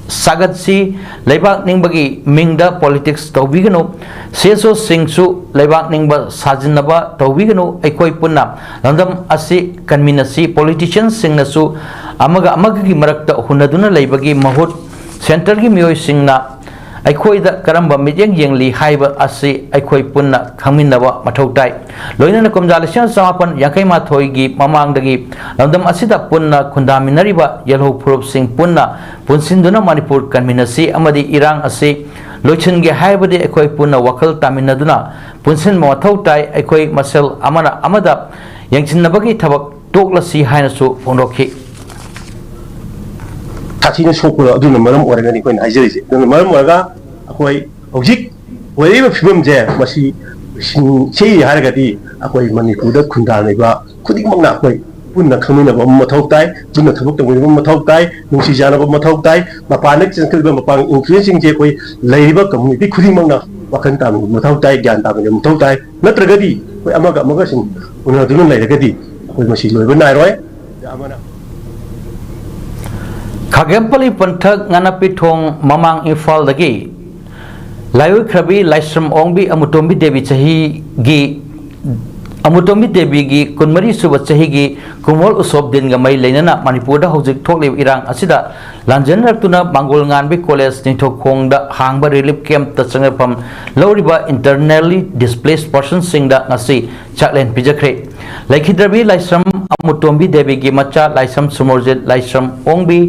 ꯁꯥꯒꯠꯁꯤ꯫ ꯂꯩꯕꯥꯛ ꯅꯤꯡꯕꯒꯤ ꯃꯤꯡꯗ politics ꯇꯧꯕꯤꯒꯅꯨ꯫ C S Oꯁꯤꯡꯁꯨ ꯂꯩꯕꯥꯛ ꯅꯤꯡꯕ ꯁꯥꯖꯤꯟꯅꯕ ꯇꯧꯕꯤꯒꯅꯨ꯫ ꯑꯩꯈꯣꯏ ꯄꯨꯟꯅ ꯂꯝꯗꯝ ꯑꯁꯤ ꯀꯟꯃꯤꯟꯅꯁꯤ꯫ Politicianꯁꯤꯡꯅꯁꯨ ꯑꯃꯒ ꯑꯃꯒꯒꯤ ꯃꯔꯛꯇ ꯍꯨꯟꯅꯗꯨꯅ ꯂꯩꯕꯒꯤ ꯃꯍꯨꯠ centreꯒꯤ ꯃꯤꯑꯣꯏꯁꯤꯡꯅ ꯑꯩꯈꯣꯏꯗ ꯀꯔꯝꯕ ꯃꯤꯠꯌꯦꯡ ꯌꯦꯡꯂꯤ ꯍꯥꯏꯕ ꯑꯁꯤ ꯑꯩꯈꯣꯏ ꯄꯨꯟꯅ ꯈꯪꯃꯤꯟꯅꯕ ꯃꯊꯧ ꯇꯥꯏ꯫ ꯂꯣꯏꯅꯅ ꯀꯨꯝꯖꯥ ꯂꯤꯁꯤꯡ ꯑꯃ ꯆꯃꯥꯄꯟ ꯌꯥꯡꯈꯩ ꯃꯥꯊꯣꯏꯒꯤ ꯃꯃꯥꯡꯗꯒꯤ ꯂꯝꯗꯝ ꯑꯁꯤꯗ ꯄꯨꯟꯅ ꯈꯨꯟꯗꯥꯃꯤꯟꯅꯔꯤꯕ ꯌꯦꯜꯍꯧ ꯐꯨꯔꯨꯞꯁꯤꯡ ꯄꯨꯟꯅ ꯄꯨꯟꯁꯤꯟꯗꯨꯅ ꯃꯅꯤꯄꯨꯔ ꯀꯟꯃꯤꯟꯅꯁꯤ ꯑꯃꯗꯤ ꯏꯔꯥꯡ ꯑꯁꯤ ꯂꯣꯏꯁꯤꯟꯒꯦ ꯍꯥꯏꯔꯕꯗꯤ ꯑꯩꯈꯣꯏ ꯄꯨꯟꯅ ꯋꯥꯈꯜ ꯇꯥꯃꯤꯟꯅꯗꯨꯅ ꯄꯨꯟꯁꯤꯟꯕ ꯃꯊꯧ ꯇꯥꯏ꯫ ꯑꯩꯈꯣꯏ ꯃꯁꯦꯜ ꯑꯃꯅ ꯑꯃꯗ ꯌꯦꯡꯁꯤꯟꯅꯕꯒꯤ ꯊꯕꯛ ꯇꯣꯛꯂꯁꯤ ꯍꯥꯏꯅꯁꯨ ꯐꯣꯡꯗꯣꯛꯈꯤ꯫ ꯁꯥꯊꯤꯅ ꯁꯣꯛꯄꯗꯣ ꯑꯗꯨꯅ ꯃꯔꯝ ꯑꯣꯏꯔꯒꯅꯤ ꯑꯩꯈꯣꯏꯅ ꯍꯥꯏꯖꯔꯤꯁꯦ꯫ ꯑꯗꯨꯅ ꯃꯔꯝ ꯑꯣꯏꯔꯒ ꯑꯩꯈꯣꯏ ꯍꯧꯖꯤꯛ ꯑꯣꯏꯔꯤꯕ ꯐꯤꯕꯝꯁꯦ ꯃꯁꯤ ꯁꯤꯡꯁꯤ ꯍꯥꯏꯔꯒꯗꯤ ꯑꯩꯈꯣꯏ ꯃꯅꯤꯄꯨꯔꯗ ꯈꯨꯟꯗꯥꯔꯤꯕ ꯈꯨꯗꯤꯡꯃꯛꯅ ꯑꯩꯈꯣꯏ ꯄꯨꯟꯅ ꯈꯪꯃꯤꯟꯅꯕ ꯑꯃ ꯃꯊꯧ ꯇꯥꯏ, ꯄꯨꯟꯅ ꯊꯕꯛ ꯇꯧꯃꯤꯟꯅꯕ ꯑꯃ ꯃꯊꯧ ꯇꯥꯏ, ꯅꯨꯡꯁꯤ ꯆꯥꯟꯅꯕ ꯃꯊꯧ ꯇꯥꯏ꯫ ꯃꯄꯥꯟꯗ ꯆꯦꯟꯈꯠꯂꯤꯕ ꯃꯄꯥꯟ ꯏꯟꯐ꯭ꯂꯨꯌꯦꯟꯁꯁꯤꯡꯁꯦ ꯑꯩꯈꯣꯏ ꯂꯩꯔꯤꯕ ꯀꯝꯃꯨꯅꯤꯇꯤ ꯈꯨꯗꯤꯡꯃꯛꯅ ꯋꯥꯈꯜ ꯇꯥꯃꯤꯟꯅꯕ ꯃꯊꯧ ꯇꯥꯏ, ꯒ꯭ꯌꯥꯟ ꯇꯥꯃꯤꯟꯅꯕ ꯃꯊꯧ ꯇꯥꯏ꯫ ꯅꯠꯇ꯭ꯔꯒꯗꯤ ꯑꯩꯈꯣꯏ ꯑꯃꯒ ꯑꯃꯒ ꯁꯨꯝ ꯎꯅꯗꯨꯅ ꯂꯩꯔꯒꯗꯤ ꯑꯩꯈꯣꯏ ꯃꯁꯤ ꯂꯣꯏꯕ ꯅꯥꯏꯔꯣꯏ꯫ ꯑꯃꯅ ꯈꯥꯒꯦꯝꯄꯂꯤ ꯄꯟꯊꯛ ꯉꯥꯅꯥꯄꯤꯊꯣꯡ ꯃꯃꯥꯡ ꯏꯝꯐꯥꯜꯗꯒꯤ ꯂꯥꯏꯑꯣꯏꯈ꯭ꯔꯕꯤ ꯂꯥꯏꯁ꯭ꯔꯝ ꯑꯣꯡꯕꯤ ꯑꯃꯨꯇꯣꯝꯕꯤ ꯗꯦꯕꯤ ꯆꯍꯤꯒꯤ ꯑꯃꯨꯇꯣꯝꯕꯤ ꯗꯦꯕꯤꯒꯤ ꯀꯨꯟꯃꯔꯤ ꯁꯨꯕ ꯆꯍꯤꯒꯤ ꯀꯨꯝꯑꯣꯜ ꯎꯁꯣꯞ ꯗꯤꯟꯒ ꯃꯔꯤ ꯂꯩꯅꯅ ꯃꯅꯤꯄꯨꯔꯗ ꯍꯧꯖꯤꯛ ꯊꯣꯛꯂꯤꯕ ꯏꯔꯥꯡ ꯑꯁꯤꯗ ꯂꯥꯟꯖꯦꯟꯅꯔꯛꯇꯨꯅ ꯃꯥꯡꯒꯣꯜ ꯉꯥꯟꯕꯤ ꯀꯣꯂꯦꯖ ꯅꯤꯡꯊꯧꯈꯣꯡꯗ ꯍꯥꯡꯕ ꯔꯤꯂꯤꯐ ꯀꯦꯝꯞꯇ ꯆꯪꯂꯛꯐꯝ ꯂꯧꯔꯤꯕ internally displaced personꯁꯤꯡꯗ ꯉꯁꯤ ꯆꯥꯛꯂꯦꯟ ꯄꯤꯖꯈ꯭ꯔꯦ꯫ ꯂꯩꯈꯤꯗ꯭ꯔꯕꯤ ꯂꯥꯏꯁ꯭ꯔꯝ ꯑꯃꯨꯇꯣꯝꯕꯤ ꯗꯦꯕꯤꯒꯤ ꯃꯆꯥ ꯂꯥꯏꯁ꯭ꯔꯝ ꯁꯨꯃꯔꯖꯤꯠ, ꯂꯥꯏꯁ꯭ꯔꯝ ꯑꯣꯡꯕꯤ,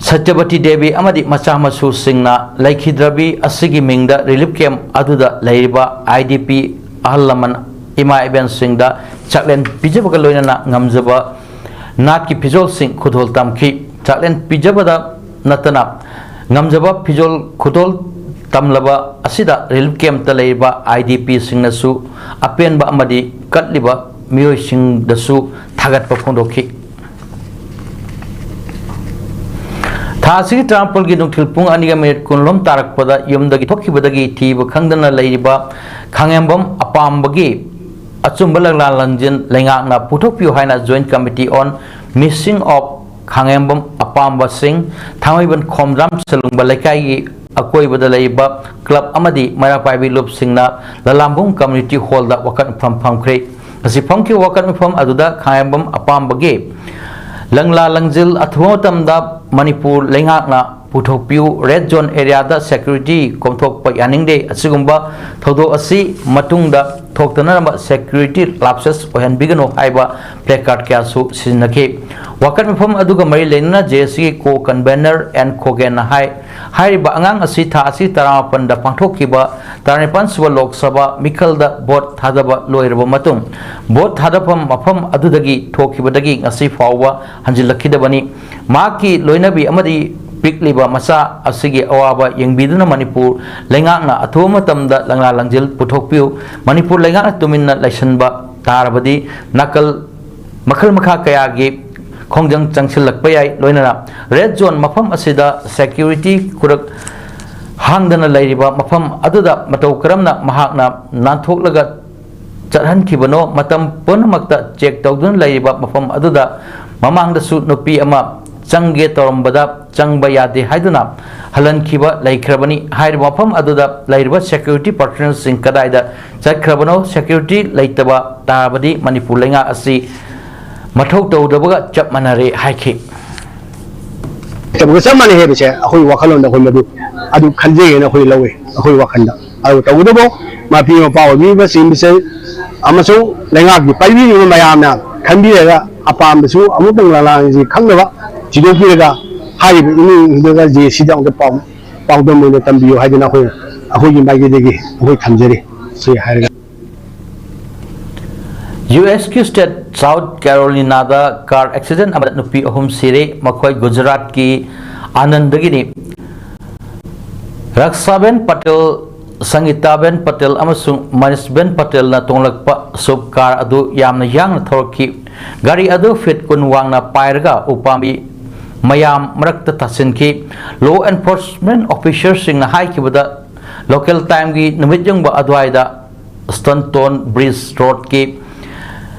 ꯁꯇ꯭ꯌꯕꯇꯤ ꯗꯦꯕꯤ ꯑꯃꯗꯤ ꯃꯆꯥ ꯃꯁꯨꯁꯤꯡꯅ ꯂꯩꯈꯤꯗ꯭ꯔꯕꯤ ꯑꯁꯤꯒꯤ ꯃꯤꯡꯗ ꯔꯤꯂꯤꯐ ꯀꯦꯝꯞ ꯑꯗꯨꯗ ꯂꯩꯔꯤꯕ IDP ꯑꯍꯜ ꯂꯃꯟ, ꯏꯃꯥ ꯏꯕꯦꯟꯁꯤꯡꯗ ꯆꯥꯛꯂꯦꯟ ꯄꯤꯖꯕꯒ ꯂꯣꯏꯅꯅ ꯉꯝꯖꯕ ꯅꯥꯠꯀꯤ ꯐꯤꯖꯣꯜꯁꯤꯡ ꯈꯨꯗꯣꯜ ꯇꯝꯈꯤ꯫ ꯆꯥꯛꯂꯦꯟ ꯄꯤꯖꯕꯗ ꯅꯠꯇꯅ ꯉꯝꯖꯕ ꯐꯤꯖꯣꯜ ꯈꯨꯗꯣꯜ ꯇꯝꯂꯕ ꯑꯁꯤꯗ ꯔꯤꯂꯤꯐ ꯀꯦꯝꯞꯇ ꯂꯩꯔꯤꯕ IDPꯁꯤꯡꯅꯁꯨ ꯑꯄꯦꯟꯕ ꯑꯃꯗꯤ ꯀꯠꯂꯤꯕ ꯃꯤꯑꯣꯏꯁꯤꯡꯗꯁꯨ ꯊꯥꯒꯠꯄ ꯐꯣꯡꯗꯣꯛꯈꯤ꯫ ꯊꯥ ꯑꯁꯤꯒꯤ ꯇꯔꯥꯃꯥꯄꯜꯒꯤ ꯅꯨꯡꯊꯤꯜ ꯄꯨꯡ ꯑꯅꯤꯒ ꯃꯤꯅꯤꯠ ꯀꯨꯟꯂꯣꯝ ꯇꯥꯔꯛꯄꯗ ꯌꯨꯝꯗꯒꯤ ꯊꯣꯛꯈꯤꯕꯗꯒꯤ ꯊꯤꯕ ꯈꯪꯗꯅ ꯂꯩꯔꯤꯕ ꯈꯥꯉꯦꯝꯕꯝ ꯑꯄꯥꯝꯕꯒꯤ ꯑꯆꯨꯝꯕ ꯂꯪꯂꯥ ꯂꯪꯖꯤꯟ ꯂꯩꯉꯥꯛꯅ ꯄꯨꯊꯣꯛꯄꯤꯌꯨ ꯍꯥꯏꯅ Joint Committee on Missing of ꯈꯥꯉꯦꯝꯕꯝ ꯑꯄꯥꯝꯕꯁꯤꯡ, ꯊꯥꯡꯃꯩꯕꯟ ꯈꯣꯝꯖ꯭ꯔꯥꯝ ꯁꯂꯨꯡꯕ ꯂꯩꯀꯥꯏꯒꯤ ꯑꯀꯣꯏꯕꯗ ꯂꯩꯕ ꯀ꯭ꯂꯕ ꯑꯃꯗꯤ ꯃꯩꯔꯥ ꯄꯥꯏꯕꯤ ꯂꯨꯞꯁꯤꯡꯅ ꯂꯂꯥꯝꯕꯨꯡ ꯀꯝꯃ꯭ꯌꯨꯅꯤꯇꯤ ꯍꯣꯜꯗ ꯋꯥꯀꯠ ꯃꯤꯐꯝ ꯐꯝꯈ꯭ꯔꯦ꯫ ꯉꯁꯤ ꯐꯝꯈꯤꯕ ꯋꯥꯀꯠ ꯃꯤꯐꯝ ꯑꯗꯨꯗ ꯈꯥꯉꯦꯝꯕꯝ ꯑꯄꯥꯝꯕꯒꯤ ꯂꯪꯂꯥ ꯂꯪꯖꯤꯜ ꯑꯊꯨꯕ ꯃꯇꯝꯗ ꯃꯅꯤꯄꯨꯔ ꯂꯩꯉꯥꯛꯅ ꯄꯨꯊꯣꯛꯄꯤꯌꯨ, ꯔꯦꯗ ꯖꯣꯟ ꯑꯦꯔꯤꯌꯥꯗ ꯁꯦꯀ꯭ꯌꯨꯔꯤꯇꯤ ꯀꯣꯝꯊꯣꯛꯄ ꯌꯥꯅꯤꯡꯗꯦ, ꯑꯁꯤꯒꯨꯝꯕ ꯊꯧꯗꯣꯛ ꯑꯁꯤ ꯃꯇꯨꯡꯗ ꯊꯣꯛꯇꯅꯅꯕ security lapses ꯑꯣꯏꯍꯟꯕꯤꯒꯅꯨ ꯍꯥꯏꯕ placard ꯀꯌꯥꯁꯨ ꯁꯤꯖꯤꯟꯅꯈꯤ꯫ ꯋꯥꯀꯠ ꯃꯐꯝ ꯑꯗꯨꯒ ꯃꯔꯤ ꯂꯩꯅꯅ J A C ꯒꯤ co-convener N ꯈꯣꯒꯦꯟꯅ ꯍꯥꯏ, ꯍꯥꯏꯔꯤꯕ ꯑꯉꯥꯡ ꯑꯁꯤ ꯊꯥ ꯑꯁꯤ ꯇꯔꯥꯃꯥꯄꯟꯗ ꯄꯥꯡꯊꯣꯛꯈꯤꯕ ꯇꯔꯥꯅꯤꯄꯥꯟ ꯁꯨꯕ ꯂꯣꯛ ꯁꯚꯥ ꯃꯤꯈꯜꯗ ꯚꯣꯠ ꯊꯥꯗꯕ ꯂꯣꯏꯔꯕ ꯃꯇꯨꯡ, ꯚꯣꯠ ꯊꯥꯗꯐꯝ ꯃꯐꯝ ꯑꯗꯨꯗꯒꯤ ꯊꯣꯛꯈꯤꯕꯗꯒꯤ ꯉꯁꯤ ꯐꯥꯎꯕ ꯍꯟꯖꯤꯜꯂꯛꯈꯤꯗꯕꯅꯤ꯫ ꯃꯍꯥꯛꯀꯤ ꯂꯣꯏꯅꯕꯤ ꯑꯃꯗꯤ ꯄꯤꯛꯂꯤꯕ ꯃꯆꯥ ꯑꯁꯤꯒꯤ ꯑꯋꯥꯕ ꯌꯦꯡꯕꯤꯗꯨꯅ ꯃꯅꯤꯄꯨꯔ ꯂꯩꯉꯥꯛꯅ ꯑꯊꯨꯕ ꯃꯇꯝꯗ ꯂꯪꯂꯥ ꯂꯪꯖꯤꯜ ꯄꯨꯊꯣꯛꯄꯤꯌꯨ꯫ ꯃꯅꯤꯄꯨꯔ ꯂꯩꯉꯥꯛꯅ ꯇꯨꯃꯤꯟꯅ ꯂꯩꯁꯤꯟꯕ ꯇꯥꯔꯕꯗꯤ ꯅꯥꯀꯜ ꯃꯈꯜ ꯃꯈꯥ ꯀꯌꯥꯒꯤ ꯈꯣꯡꯖꯪ ꯆꯪꯁꯤꯜꯂꯛꯄ ꯌꯥꯏ꯫ ꯂꯣꯏꯅꯅ red zone ꯃꯐꯝ ꯑꯁꯤꯗ security ꯈꯨꯔꯛ ꯍꯥꯡꯗꯅ ꯂꯩꯔꯤꯕ ꯃꯐꯝ ꯑꯗꯨꯗ ꯃꯇꯧ ꯀꯔꯝꯅ ꯃꯍꯥꯛꯅ ꯅꯥꯟꯊꯣꯛꯂꯒ ꯆꯠꯍꯟꯈꯤꯕꯅꯣ, ꯃꯇꯝ ꯄꯨꯝꯅꯃꯛꯇ check ꯇꯧꯗꯨꯅ ꯂꯩꯔꯤꯕ ꯃꯐꯝ ꯑꯗꯨꯗ ꯃꯃꯥꯡꯗꯁꯨ ꯅꯨꯄꯤ ꯑꯃ ꯆꯪꯒꯦ ꯇꯧꯔꯝꯕꯗ ꯆꯪꯕ ꯌꯥꯗꯦ ꯍꯥꯏꯗꯨꯅ ꯍꯜꯍꯟꯈꯤꯕ ꯂꯩꯈ꯭ꯔꯕꯅꯤ꯫ ꯍꯥꯏꯔꯤꯕ ꯃꯐꯝ ꯑꯗꯨꯗ ꯂꯩꯔꯤꯕ security personnelꯁꯤꯡ ꯀꯗꯥꯏꯗ ꯆꯠꯈ꯭ꯔꯕꯅꯣ? Security ꯂꯩꯇꯕ ꯇꯥꯔꯕꯗꯤ ꯃꯅꯤꯄꯨꯔ ꯂꯩꯉꯥꯛ ꯑꯁꯤ ꯃꯊꯧ ꯇꯧꯗꯕꯒ ꯆꯞ ꯃꯥꯟꯅꯔꯦ ꯍꯥꯏꯈꯤ꯫ ꯇꯧꯕꯒ ꯆꯞ ꯃꯥꯟꯅꯩ ꯍꯥꯏꯕꯁꯦ ꯑꯩꯈꯣꯏ ꯋꯥꯈꯜꯂꯣꯟꯗ ꯑꯩꯈꯣꯏ ꯃꯗꯨ ꯑꯗꯨ ꯈꯟꯖꯩ ꯍꯥꯏꯅ ꯑꯩꯈꯣꯏ ꯂꯧꯋꯤ꯫ ꯑꯩꯈꯣꯏ ꯋꯥꯈꯜꯗ ꯑꯗꯨ ꯇꯧꯒꯗꯧꯕ ꯃꯄꯤ ꯃꯄꯥ ꯑꯣꯏꯕꯤꯔꯤꯕꯁꯤꯡꯁꯦ ꯑꯃꯁꯨꯡ ꯂꯩꯉꯥꯛꯀꯤ ꯄꯥꯏꯕꯤꯔꯤꯕ ꯃꯌꯥꯝꯅ ꯈꯟꯕꯤꯔꯒ ꯑꯄꯥꯝꯕꯁꯨ ꯑꯃꯨꯛꯇꯪ ꯂꯂꯥꯡꯁꯤ ꯈꯪꯅꯕ ꯊꯤꯗꯣꯛꯄꯤꯔꯒ ꯍꯥꯏꯔꯤꯕ ꯏꯃꯨꯡꯗꯨꯗ J A C ꯗ ꯑꯃꯨꯛꯇ ꯄꯥꯎ ꯄꯥꯎꯗꯝ ꯑꯣꯏꯅ ꯇꯝꯕꯤꯌꯨ ꯍꯥꯏꯗꯅ ꯑꯩꯈꯣꯏ ꯑꯩꯈꯣꯏꯒꯤ ꯃꯥꯏꯀꯩꯗꯒꯤ ꯑꯩꯈꯣꯏ ꯊꯝꯖꯔꯤ꯫ ꯁꯤ ꯍꯥꯏꯔꯒ U S ꯀꯤ state South Carolinada car accident ꯑꯃꯗ ꯅꯨꯄꯤ ꯑꯍꯨꯝ ꯁꯤꯔꯦ꯫ ꯃꯈꯣꯏ ꯒꯨꯖꯔꯥꯠꯀꯤ ꯑꯥꯅꯟꯗꯒꯤꯅꯤ꯫ ꯔꯛꯁꯥꯕꯦꯟ ꯄꯇꯦꯜ, ꯁꯪꯒꯤꯇꯥꯕꯦꯟ ꯄꯇꯦꯜ ꯑꯃꯁꯨꯡ ꯃꯅꯤꯁꯕꯦꯟ ꯄꯇꯦꯜꯅ ꯇꯣꯡꯂꯛꯄ swift car ꯑꯗꯨ ꯌꯥꯝꯅ ꯌꯥꯡꯅ ꯊꯧꯔꯛꯈꯤ꯫ ꯒꯥꯔꯤ ꯑꯗꯨ feet ꯀꯨꯟ ꯋꯥꯡꯅ ꯄꯥꯏꯔꯒ ꯎꯄꯥꯝꯕꯤ ꯃꯌꯥꯝ ꯃꯔꯛꯇ ꯇꯥꯁꯤꯟꯈꯤ꯫ Law enforcement officerꯁꯤꯡꯅ ꯍꯥꯏꯈꯤꯕꯗ, local timeꯒꯤ ꯅꯨꯃꯤꯠ ꯌꯨꯡꯕ ꯑꯗꯨꯋꯥꯏꯗ Stanton Bridge Roadꯀꯤ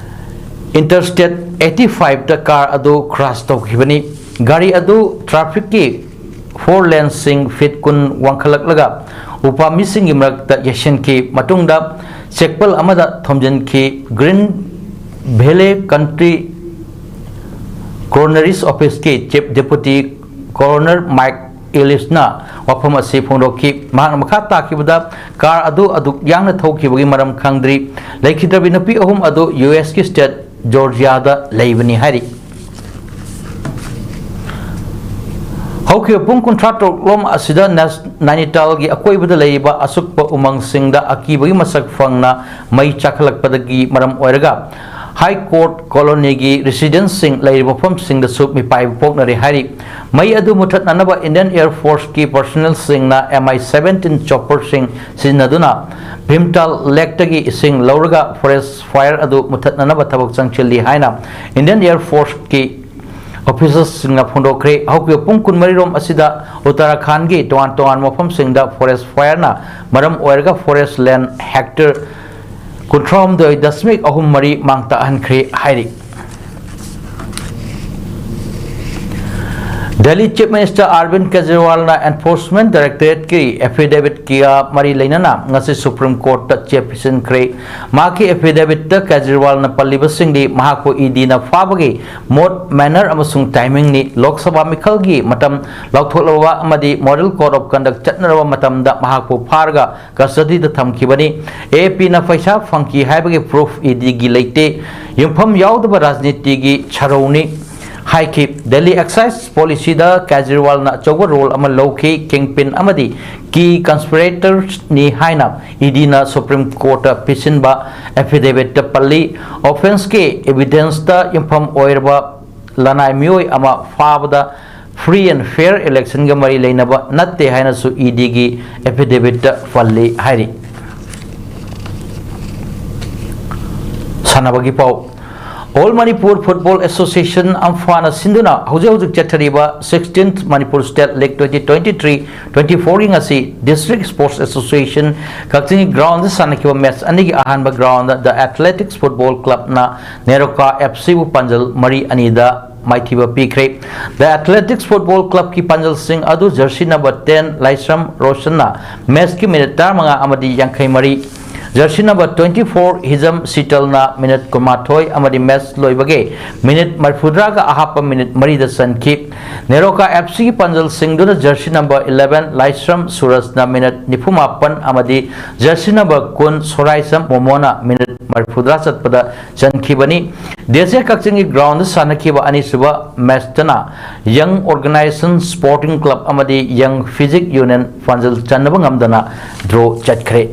Interstate eighty fiveꯇ car ꯑꯗꯨ crash ꯇꯧꯈꯤꯕꯅꯤ꯫ ꯒꯥꯔꯤ ꯑꯗꯨ trafficꯀꯤ four laneꯁꯤꯡ feet ꯀꯨꯟ ꯋꯥꯡꯈꯠꯂꯛꯂꯒ ꯎꯄꯥꯝꯕꯤꯁꯤꯡꯒꯤ ꯃꯔꯛꯇ ꯌꯩꯁꯤꯟꯈꯤ꯫ ꯃꯇꯨꯡꯗ ꯆꯦꯛꯄꯜ ꯑꯃꯗ ꯊꯣꯝꯖꯤꯟꯈꯤ꯫ Green Valley County Coroner's Officeꯀꯤ Chief Deputy Coroner Mike ꯏꯂꯤꯁꯅ ꯋꯥꯐꯝ ꯑꯁꯤ ꯐꯣꯡꯗꯣꯛꯈꯤ꯫ ꯃꯍꯥꯛꯅ ꯃꯈꯥ ꯇꯥꯈꯤꯕꯗ, ꯀꯥꯔ ꯑꯗꯨ ꯑꯗꯨꯛ ꯌꯥꯡꯅ ꯊꯧꯈꯤꯕꯒꯤ ꯃꯔꯝ ꯈꯪꯗ꯭ꯔꯤ꯫ ꯂꯩꯈꯤꯗ꯭ꯔꯕꯤ ꯅꯨꯄꯤ ꯑꯍꯨꯝ ꯑꯗꯨ ꯌꯨ ꯑꯦꯁꯀꯤ ꯁ꯭ꯇꯦꯠ ꯖꯣꯔꯖꯤꯌꯥꯗ ꯂꯩꯕꯅꯤ ꯍꯥꯏꯔꯤ꯫ ꯍꯧꯈꯤꯕ ꯄꯨꯡ ꯀꯨꯟꯊ꯭ꯔꯥ ꯇꯔꯨꯛ ꯂꯣꯝ ꯑꯁꯤꯗ ꯅꯦꯁ-, ꯅꯥꯏꯅꯤꯇꯥꯜꯒꯤ ꯑꯀꯣꯏꯕꯗ ꯂꯩꯔꯤꯕ ꯑꯁꯨꯛꯄ ꯎꯃꯪꯁꯤꯡꯗ ꯑꯀꯤꯕꯒꯤ ꯃꯁꯛ ꯐꯪꯅ ꯃꯩ ꯆꯥꯛꯈꯠꯂꯛꯄꯗꯒꯤ ꯃꯔꯝ ꯑꯣꯏꯔꯒ ꯍꯥꯏ ꯀꯣꯔꯠ ꯀꯣꯂꯣꯅꯤꯒꯤ ꯔꯤꯁꯤꯗꯦꯟꯁꯁꯤꯡ ꯂꯩꯔꯤꯕ ꯃꯐꯝꯁꯤꯡꯗꯁꯨ ꯃꯤꯄꯥꯏꯕ ꯄꯣꯛꯅꯔꯦ ꯍꯥꯏꯔꯤ꯫ ꯃꯩ ꯑꯗꯨ ꯃꯨꯊꯠꯅꯅꯕ ꯏꯟꯗꯤꯌꯟ ꯑꯦꯌꯔ ꯐꯣꯔꯁꯀꯤ ꯄꯔꯁꯣꯅꯦꯜꯁꯤꯡꯅ ꯑꯦꯝ ꯑꯥꯏ ꯁꯚꯦꯟꯇꯤꯟ ꯆꯣꯄꯔꯁꯤꯡ ꯁꯤꯖꯤꯟꯅꯗꯨꯅ ꯚꯤꯝꯇꯥꯜ ꯂꯦꯛꯇꯒꯤ ꯏꯁꯤꯡ ꯂꯧꯔꯒ ꯐꯣꯔꯦꯁ ꯐꯥꯌꯔ ꯑꯗꯨ ꯃꯨꯊꯠꯅꯅꯕ ꯊꯕꯛ ꯆꯪꯁꯤꯜꯂꯤ ꯍꯥꯏꯅ ꯏꯟꯗꯤꯌꯟ ꯑꯦꯌꯔ ꯐꯣꯔꯁꯀꯤ ꯑꯣꯐꯤꯁꯔꯁꯤꯡꯅ ꯐꯣꯡꯗꯣꯛꯈ꯭ꯔꯦ꯫ ꯍꯧꯈꯤꯕ ꯄꯨꯡ ꯀꯨꯟꯃꯔꯤ ꯔꯣꯝ ꯑꯁꯤꯗ ꯎꯠꯇꯔꯥꯈꯥꯟꯒꯤ ꯇꯣꯉꯥꯟ ꯇꯣꯉꯥꯟꯕ ꯃꯐꯝꯁꯤꯡꯗ ꯐꯣꯔꯦꯁ ꯐꯥꯌꯔꯅ ꯃꯔꯝ ꯑꯣꯏꯔꯒ ꯐꯣꯔꯦꯁ ꯂꯦꯟ ꯍꯦꯛꯇꯔ ꯀꯨꯟꯊ꯭ꯔꯥꯍꯨꯝꯗꯣꯏ ꯗꯁꯃꯤꯛ ꯑꯍꯨꯝ ꯃꯔꯤ ꯃꯥꯡ ꯇꯥꯛꯍꯟꯈ꯭ꯔꯦ ꯍꯥꯏꯔꯤ꯫ ꯗꯦꯜꯂꯤ ꯆꯤꯐ ꯃꯤꯅꯤꯁꯇꯔ ꯑꯔꯕꯤꯟ ꯀꯦꯖꯔꯤꯋꯥꯜꯅ ꯑꯦꯟꯐꯣꯔꯁꯃꯦꯟ ꯗꯥꯏꯔꯦꯛꯇꯣꯔꯦꯠꯀꯤ ꯑꯦꯐꯤꯗꯦꯕꯤꯠꯀ ꯃꯔꯤ ꯂꯩꯅꯅ ꯉꯁꯤ ꯁꯨꯄ꯭ꯔꯤꯝ ꯀꯣꯔꯠꯇ ꯆꯦ ꯄꯤꯁꯤꯟꯈ꯭ꯔꯦ꯫ ꯃꯍꯥꯛꯀꯤ ꯑꯦꯐꯤꯗꯦꯕꯤꯠꯇ ꯀꯦꯖꯔꯤꯋꯥꯜꯅ ꯄꯜꯂꯤꯕꯁꯤꯡꯗꯤ ꯃꯍꯥꯛꯄꯨ ꯏꯗꯤꯅ ꯐꯥꯕꯒꯤ ꯃꯣꯠ, ꯃꯦꯅꯔ ꯑꯃꯁꯨꯡ ꯇꯥꯏꯃꯤꯡꯅꯤ꯫ ꯂꯣꯛ ꯁꯚꯥ ꯃꯤꯈꯜꯒꯤ ꯃꯇꯝ ꯂꯥꯎꯊꯣꯛꯂꯕ ꯑꯃꯗꯤ ꯃꯣꯗꯦꯜ ꯀꯣꯗ ꯑꯣꯐ ꯀꯟꯗꯛ ꯆꯠꯅꯔꯕ ꯃꯇꯝꯗ ꯃꯍꯥꯛꯄꯨ ꯐꯥꯔꯒ ꯀꯁꯇꯗꯤꯗ ꯊꯝꯈꯤꯕꯅꯤ꯫ ꯑꯦ ꯄꯤꯅ ꯄꯩꯁꯥ ꯐꯪꯈꯤ ꯍꯥꯏꯕꯒꯤ ꯄ꯭ꯔꯨꯐ ꯏꯗꯤꯒꯤ ꯂꯩꯇꯦ꯫ ꯌꯨꯝꯐꯝ ꯌꯥꯎꯗꯕ ꯔꯥꯖꯅꯤꯇꯤꯒꯤ ꯁꯔꯧꯅꯤ ꯍꯥꯏꯈꯤ꯫ ꯗꯦꯜꯂꯤ ꯑꯦꯛꯁꯥꯏꯖ ꯄꯣꯂꯤꯁꯤꯗ ꯀꯦꯖꯔꯤꯋꯥꯜꯅ ꯑꯆꯧꯕ ꯔꯣꯜ ꯑꯃ ꯂꯧꯈꯤ, ꯀꯤꯡꯄꯤꯟ ꯑꯃꯗꯤ ꯀꯤ ꯀꯟꯁꯄꯤꯔꯦꯇꯔꯁꯅꯤ ꯍꯥꯏꯅ ꯏꯗꯤꯅ ꯁꯨꯄ꯭ꯔꯤꯝ ꯀꯣꯔꯠꯇ ꯄꯤꯁꯤꯟꯕ ꯑꯦꯐꯤꯗꯦꯕꯤꯠꯇ ꯄꯜꯂꯤ꯫ ꯑꯣꯐꯦꯟꯁꯀꯤ ꯑꯦꯚꯤꯗꯦꯟꯁꯇ ꯌꯨꯝꯐꯝ ꯑꯣꯏꯔꯕ ꯂꯅꯥꯏ ꯃꯤꯑꯣꯏ ꯑꯃ ꯐꯥꯕꯗ ꯐ꯭ꯔꯤ ꯑꯦꯟ ꯐꯦꯌꯔ ꯏꯂꯦꯛꯁꯟꯒ ꯃꯔꯤ ꯂꯩꯅꯕ ꯅꯠꯇꯦ ꯍꯥꯏꯅꯁꯨ ꯏꯗꯤꯒꯤ ꯑꯦꯐꯤꯗꯦꯕꯤꯠꯇ ꯄꯜꯂꯤ ꯍꯥꯏꯔꯤ꯫ ꯁꯥꯟꯅꯕꯒꯤ ꯄꯥꯎ꯫ All Manipur Football Association, ꯑꯝꯐꯥꯅ ꯁꯤꯟꯗꯨꯅ ꯍꯧꯖꯤꯛ ꯍꯧꯖꯤꯛ ꯆꯠꯊꯔꯤꯕ sixteenth Manipur State League twenty twenty-three twenty-fourꯒꯤ ꯉꯁꯤ District Sports Association ꯀꯛꯆꯤꯡꯒꯤ ꯒ꯭ꯔꯥꯎꯟꯗ ꯁꯥꯟꯅꯈꯤꯕ ꯃꯦꯠꯆ ꯑꯅꯤꯒꯤ ꯑꯍꯥꯟꯕ ꯒ꯭ꯔꯥꯎꯟꯗ The Athletics Football Clubꯅ ꯅꯦꯔꯣꯀꯥ ꯑꯦꯐꯁꯤꯕꯨ ꯄꯥꯟꯖꯜ ꯃꯔꯤ ꯑꯅꯤꯗ ꯃꯥꯏꯊꯤꯕ ꯄꯤꯈ꯭ꯔꯦ꯫ The Athletics Football Clubꯀꯤ ꯄꯥꯟꯖꯜꯁꯤꯡ ꯑꯗꯨ ꯖꯔꯁꯤ ꯅꯝꯕꯔ ten ꯂꯥꯏꯁ꯭ꯔꯝ ꯔꯣꯁꯟꯅ ꯃꯦꯠꯆꯀꯤ ꯃꯤꯅꯤꯠ ꯇꯔꯥꯃꯉꯥ ꯑꯃꯗꯤ ꯌꯥꯡꯈꯩ ꯃꯔꯤ, ꯖꯔꯁꯤ ꯅꯝꯕꯔ twenty four ꯍꯤꯖꯝ ꯁꯤꯇꯜꯅ ꯃꯤꯅꯤꯠ ꯀꯨꯟꯃꯥꯊꯣꯏ ꯑꯃꯗꯤ ꯃꯦꯆ ꯂꯣꯏꯕꯒꯤ ꯃꯤꯅꯤꯠ ꯃꯔꯤꯐꯨꯇꯔꯥꯒ ꯑꯍꯥꯞꯄ ꯃꯤꯅꯤꯠ ꯃꯔꯤꯗ ꯆꯟꯈꯤ꯫ ꯅꯦꯔꯣꯀꯥ ꯑꯦꯐ ꯁꯤꯒꯤ ꯄꯥꯟꯖꯜ ꯁꯤꯡꯗꯨꯅ ꯖꯔꯁꯤ ꯅꯝꯕꯔ eleven ꯂꯥꯏꯁ꯭ꯔꯝ ꯁꯨꯔꯖꯅ ꯃꯤꯅꯤꯠ ꯅꯤꯐꯨꯃꯥꯄꯟ ꯑꯃꯗꯤ ꯖꯔꯁꯤ ꯅꯝꯕꯔ ꯀꯨꯟ ꯁꯣꯔꯥꯏꯁꯝ ꯃꯣꯃꯣꯅ ꯃꯤꯅꯤꯠ ꯃꯔꯤꯐꯨꯇꯔꯥ ꯆꯠꯄꯗ ꯆꯟꯈꯤꯕꯅꯤ꯫ ꯗꯦꯁꯦ ꯀꯛꯆꯤꯡꯒꯤ ꯒ꯭ꯔꯥꯎꯟꯗ ꯁꯥꯟꯅꯈꯤꯕ ꯑꯅꯤꯁꯨꯕ ꯃꯦꯆꯇꯅ ꯌꯪ ꯑꯣꯔꯒꯅꯥꯏꯖꯦꯁꯟ ꯁ꯭ꯄꯣꯔꯇꯤꯡ ꯀ꯭ꯂꯕ ꯑꯃꯗꯤ ꯌꯪ ꯐꯤꯖꯤꯛ ꯌꯨꯅꯤꯌꯟ ꯄꯥꯟꯖꯜ ꯆꯟꯅꯕ ꯉꯝꯗꯅ ꯗ꯭ꯔꯣ ꯆꯠꯈ꯭ꯔꯦ꯫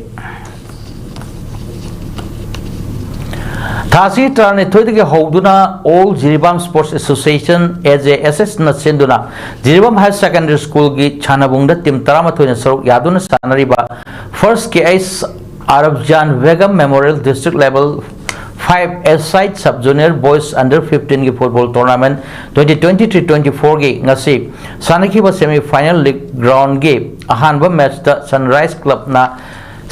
ꯊꯥ ꯑꯁꯤꯒꯤ ꯇꯔꯥꯅꯤꯊꯣꯏꯗꯒꯤ ꯍꯧꯗꯨꯅ All Jiribam Sports Association, A J S S, ꯅ ꯁꯤꯟꯗꯨꯅ ꯖꯤꯔꯤꯕꯥꯝ ꯍꯥꯌꯔ ꯁꯦꯀꯦꯟꯗꯔꯤ ꯁ꯭ꯀꯨꯜꯒꯤ ꯁꯥꯟꯅꯕꯨꯡꯗ ꯇꯤꯝ ꯇꯔꯥꯃꯥꯊꯣꯏꯅ ꯁꯔꯨꯛ ꯌꯥꯗꯨꯅ ꯁꯥꯟꯅꯔꯤꯕ First K H Arabjan Begum Memorial District Level five A-side Sub Junior Boys Under fifteen ꯒꯤ football tournament twenty twenty-three twenty-four ꯒꯤ ꯉꯁꯤ ꯁꯥꯟꯅꯈꯤꯕ semi final league round ꯒꯤ ꯑꯍꯥꯟꯕ ꯃꯦꯆꯇ Sunrise Club ꯅ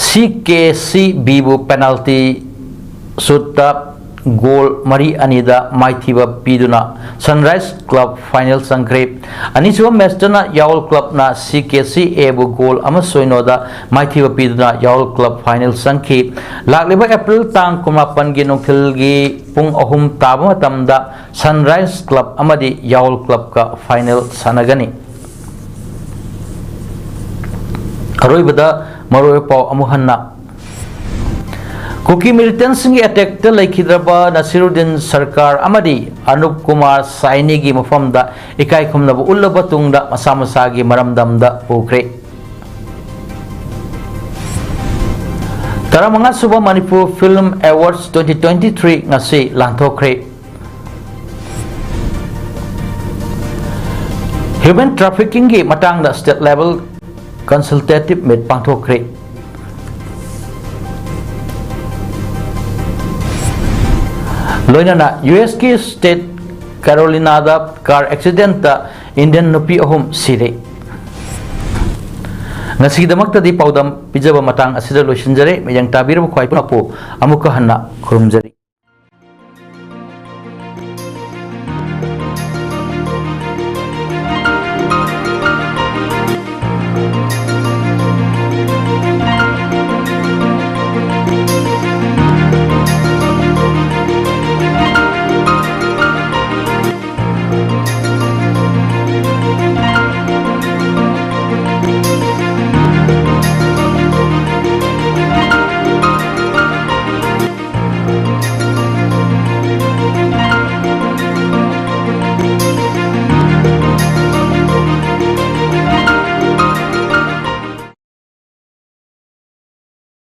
C K C B ꯕꯨ penalty shoot ꯇ ꯒꯣꯜ ꯃꯔꯤ ꯑꯅꯤꯗ ꯃꯥꯏꯊꯤꯕ ꯄꯤꯗꯨꯅ Sunrise Club final ꯆꯪꯈ꯭ꯔꯦ꯫ ꯑꯅꯤꯁꯨꯕ ꯃꯦꯆꯇꯅ ꯌꯥꯋꯜ ꯀ꯭ꯂꯕꯅ C K C A ꯕꯨ ꯒꯣꯜ ꯑꯃ ꯁꯣꯏꯅꯣꯗ ꯃꯥꯏꯊꯤꯕ ꯄꯤꯗꯨꯅ ꯌꯥꯋꯜ ꯀ꯭ꯂꯕ final ꯆꯪꯈꯤ꯫ ꯂꯥꯛꯂꯤꯕ ꯑꯦꯄ꯭ꯔꯤꯜ ꯇꯥꯡ ꯀꯨꯟꯃꯥꯄꯟꯒꯤ ꯅꯨꯡꯊꯤꯜꯒꯤ ꯄꯨꯡ ꯑꯍꯨꯝ ꯇꯥꯕ ꯃꯇꯝꯗ Sunrise Club ꯑꯃꯗꯤ ꯌꯥꯋꯜ ꯀ꯭ꯂꯕꯀ final ꯁꯥꯟꯅꯒꯅꯤ꯫ ꯑꯔꯣꯏꯕꯗ ꯃꯔꯨꯑꯣꯏꯕ ꯄꯥꯎ ꯑꯃꯨꯛ ꯍꯟꯅ꯫ ꯀꯨꯀꯤ ꯃꯤꯂꯤꯇꯦꯟꯁꯤꯡꯒꯤ ꯑꯦꯇꯦꯛꯇ ꯂꯩꯈꯤꯗ꯭ꯔꯕ ꯅꯁꯤꯔꯨꯗꯤꯟ ꯁꯔꯀꯥꯔ ꯑꯃꯗꯤ ꯑꯅꯨꯞ ꯀꯨꯃꯥꯔ ꯁꯥꯏꯅꯤꯒꯤ ꯃꯐꯝꯗ ꯏꯀꯥꯏ ꯈꯨꯝꯅꯕ ꯎꯠꯂꯕ ꯇꯨꯡꯗ ꯃꯁꯥ ꯃꯁꯥꯒꯤ ꯃꯔꯝꯗꯝꯗ ꯄꯨꯈ꯭ꯔꯦ꯫ ꯇꯔꯥꯃꯉꯥ ꯁꯨꯕ Manipur Film Awards twenty twenty-three ꯉꯁꯤ ꯂꯥꯟꯊꯣꯛꯈ꯭ꯔꯦ꯫ Human trafficking ꯒꯤ ꯃꯇꯥꯡꯗ state level consultative meet ꯄꯥꯡꯊꯣꯛꯈ꯭ꯔꯦ꯫ ꯂꯣꯏꯅꯅ U S ꯀꯤ state Carolina ꯗ car accident ꯇ Indian ꯅꯨꯄꯤ ꯑꯍꯨꯝ ꯁꯤꯔꯦ꯫ ꯉꯁꯤꯒꯤꯗꯃꯛꯇꯗꯤ ꯄꯥꯎꯗꯝ ꯄꯤꯖꯕ ꯃꯇꯥꯡ ꯑꯁꯤꯗ ꯂꯣꯏꯁꯤꯟꯖꯔꯦ꯫ ꯃꯤꯠꯌꯦꯡ ꯇꯥꯕꯤꯔꯕ ꯈ꯭ꯋꯥꯏ ꯄꯨꯝꯅꯃꯛꯄꯨ ꯑꯃꯨꯛꯀ ꯍꯟꯅ ꯈꯨꯔꯨꯝꯖꯔꯤ꯫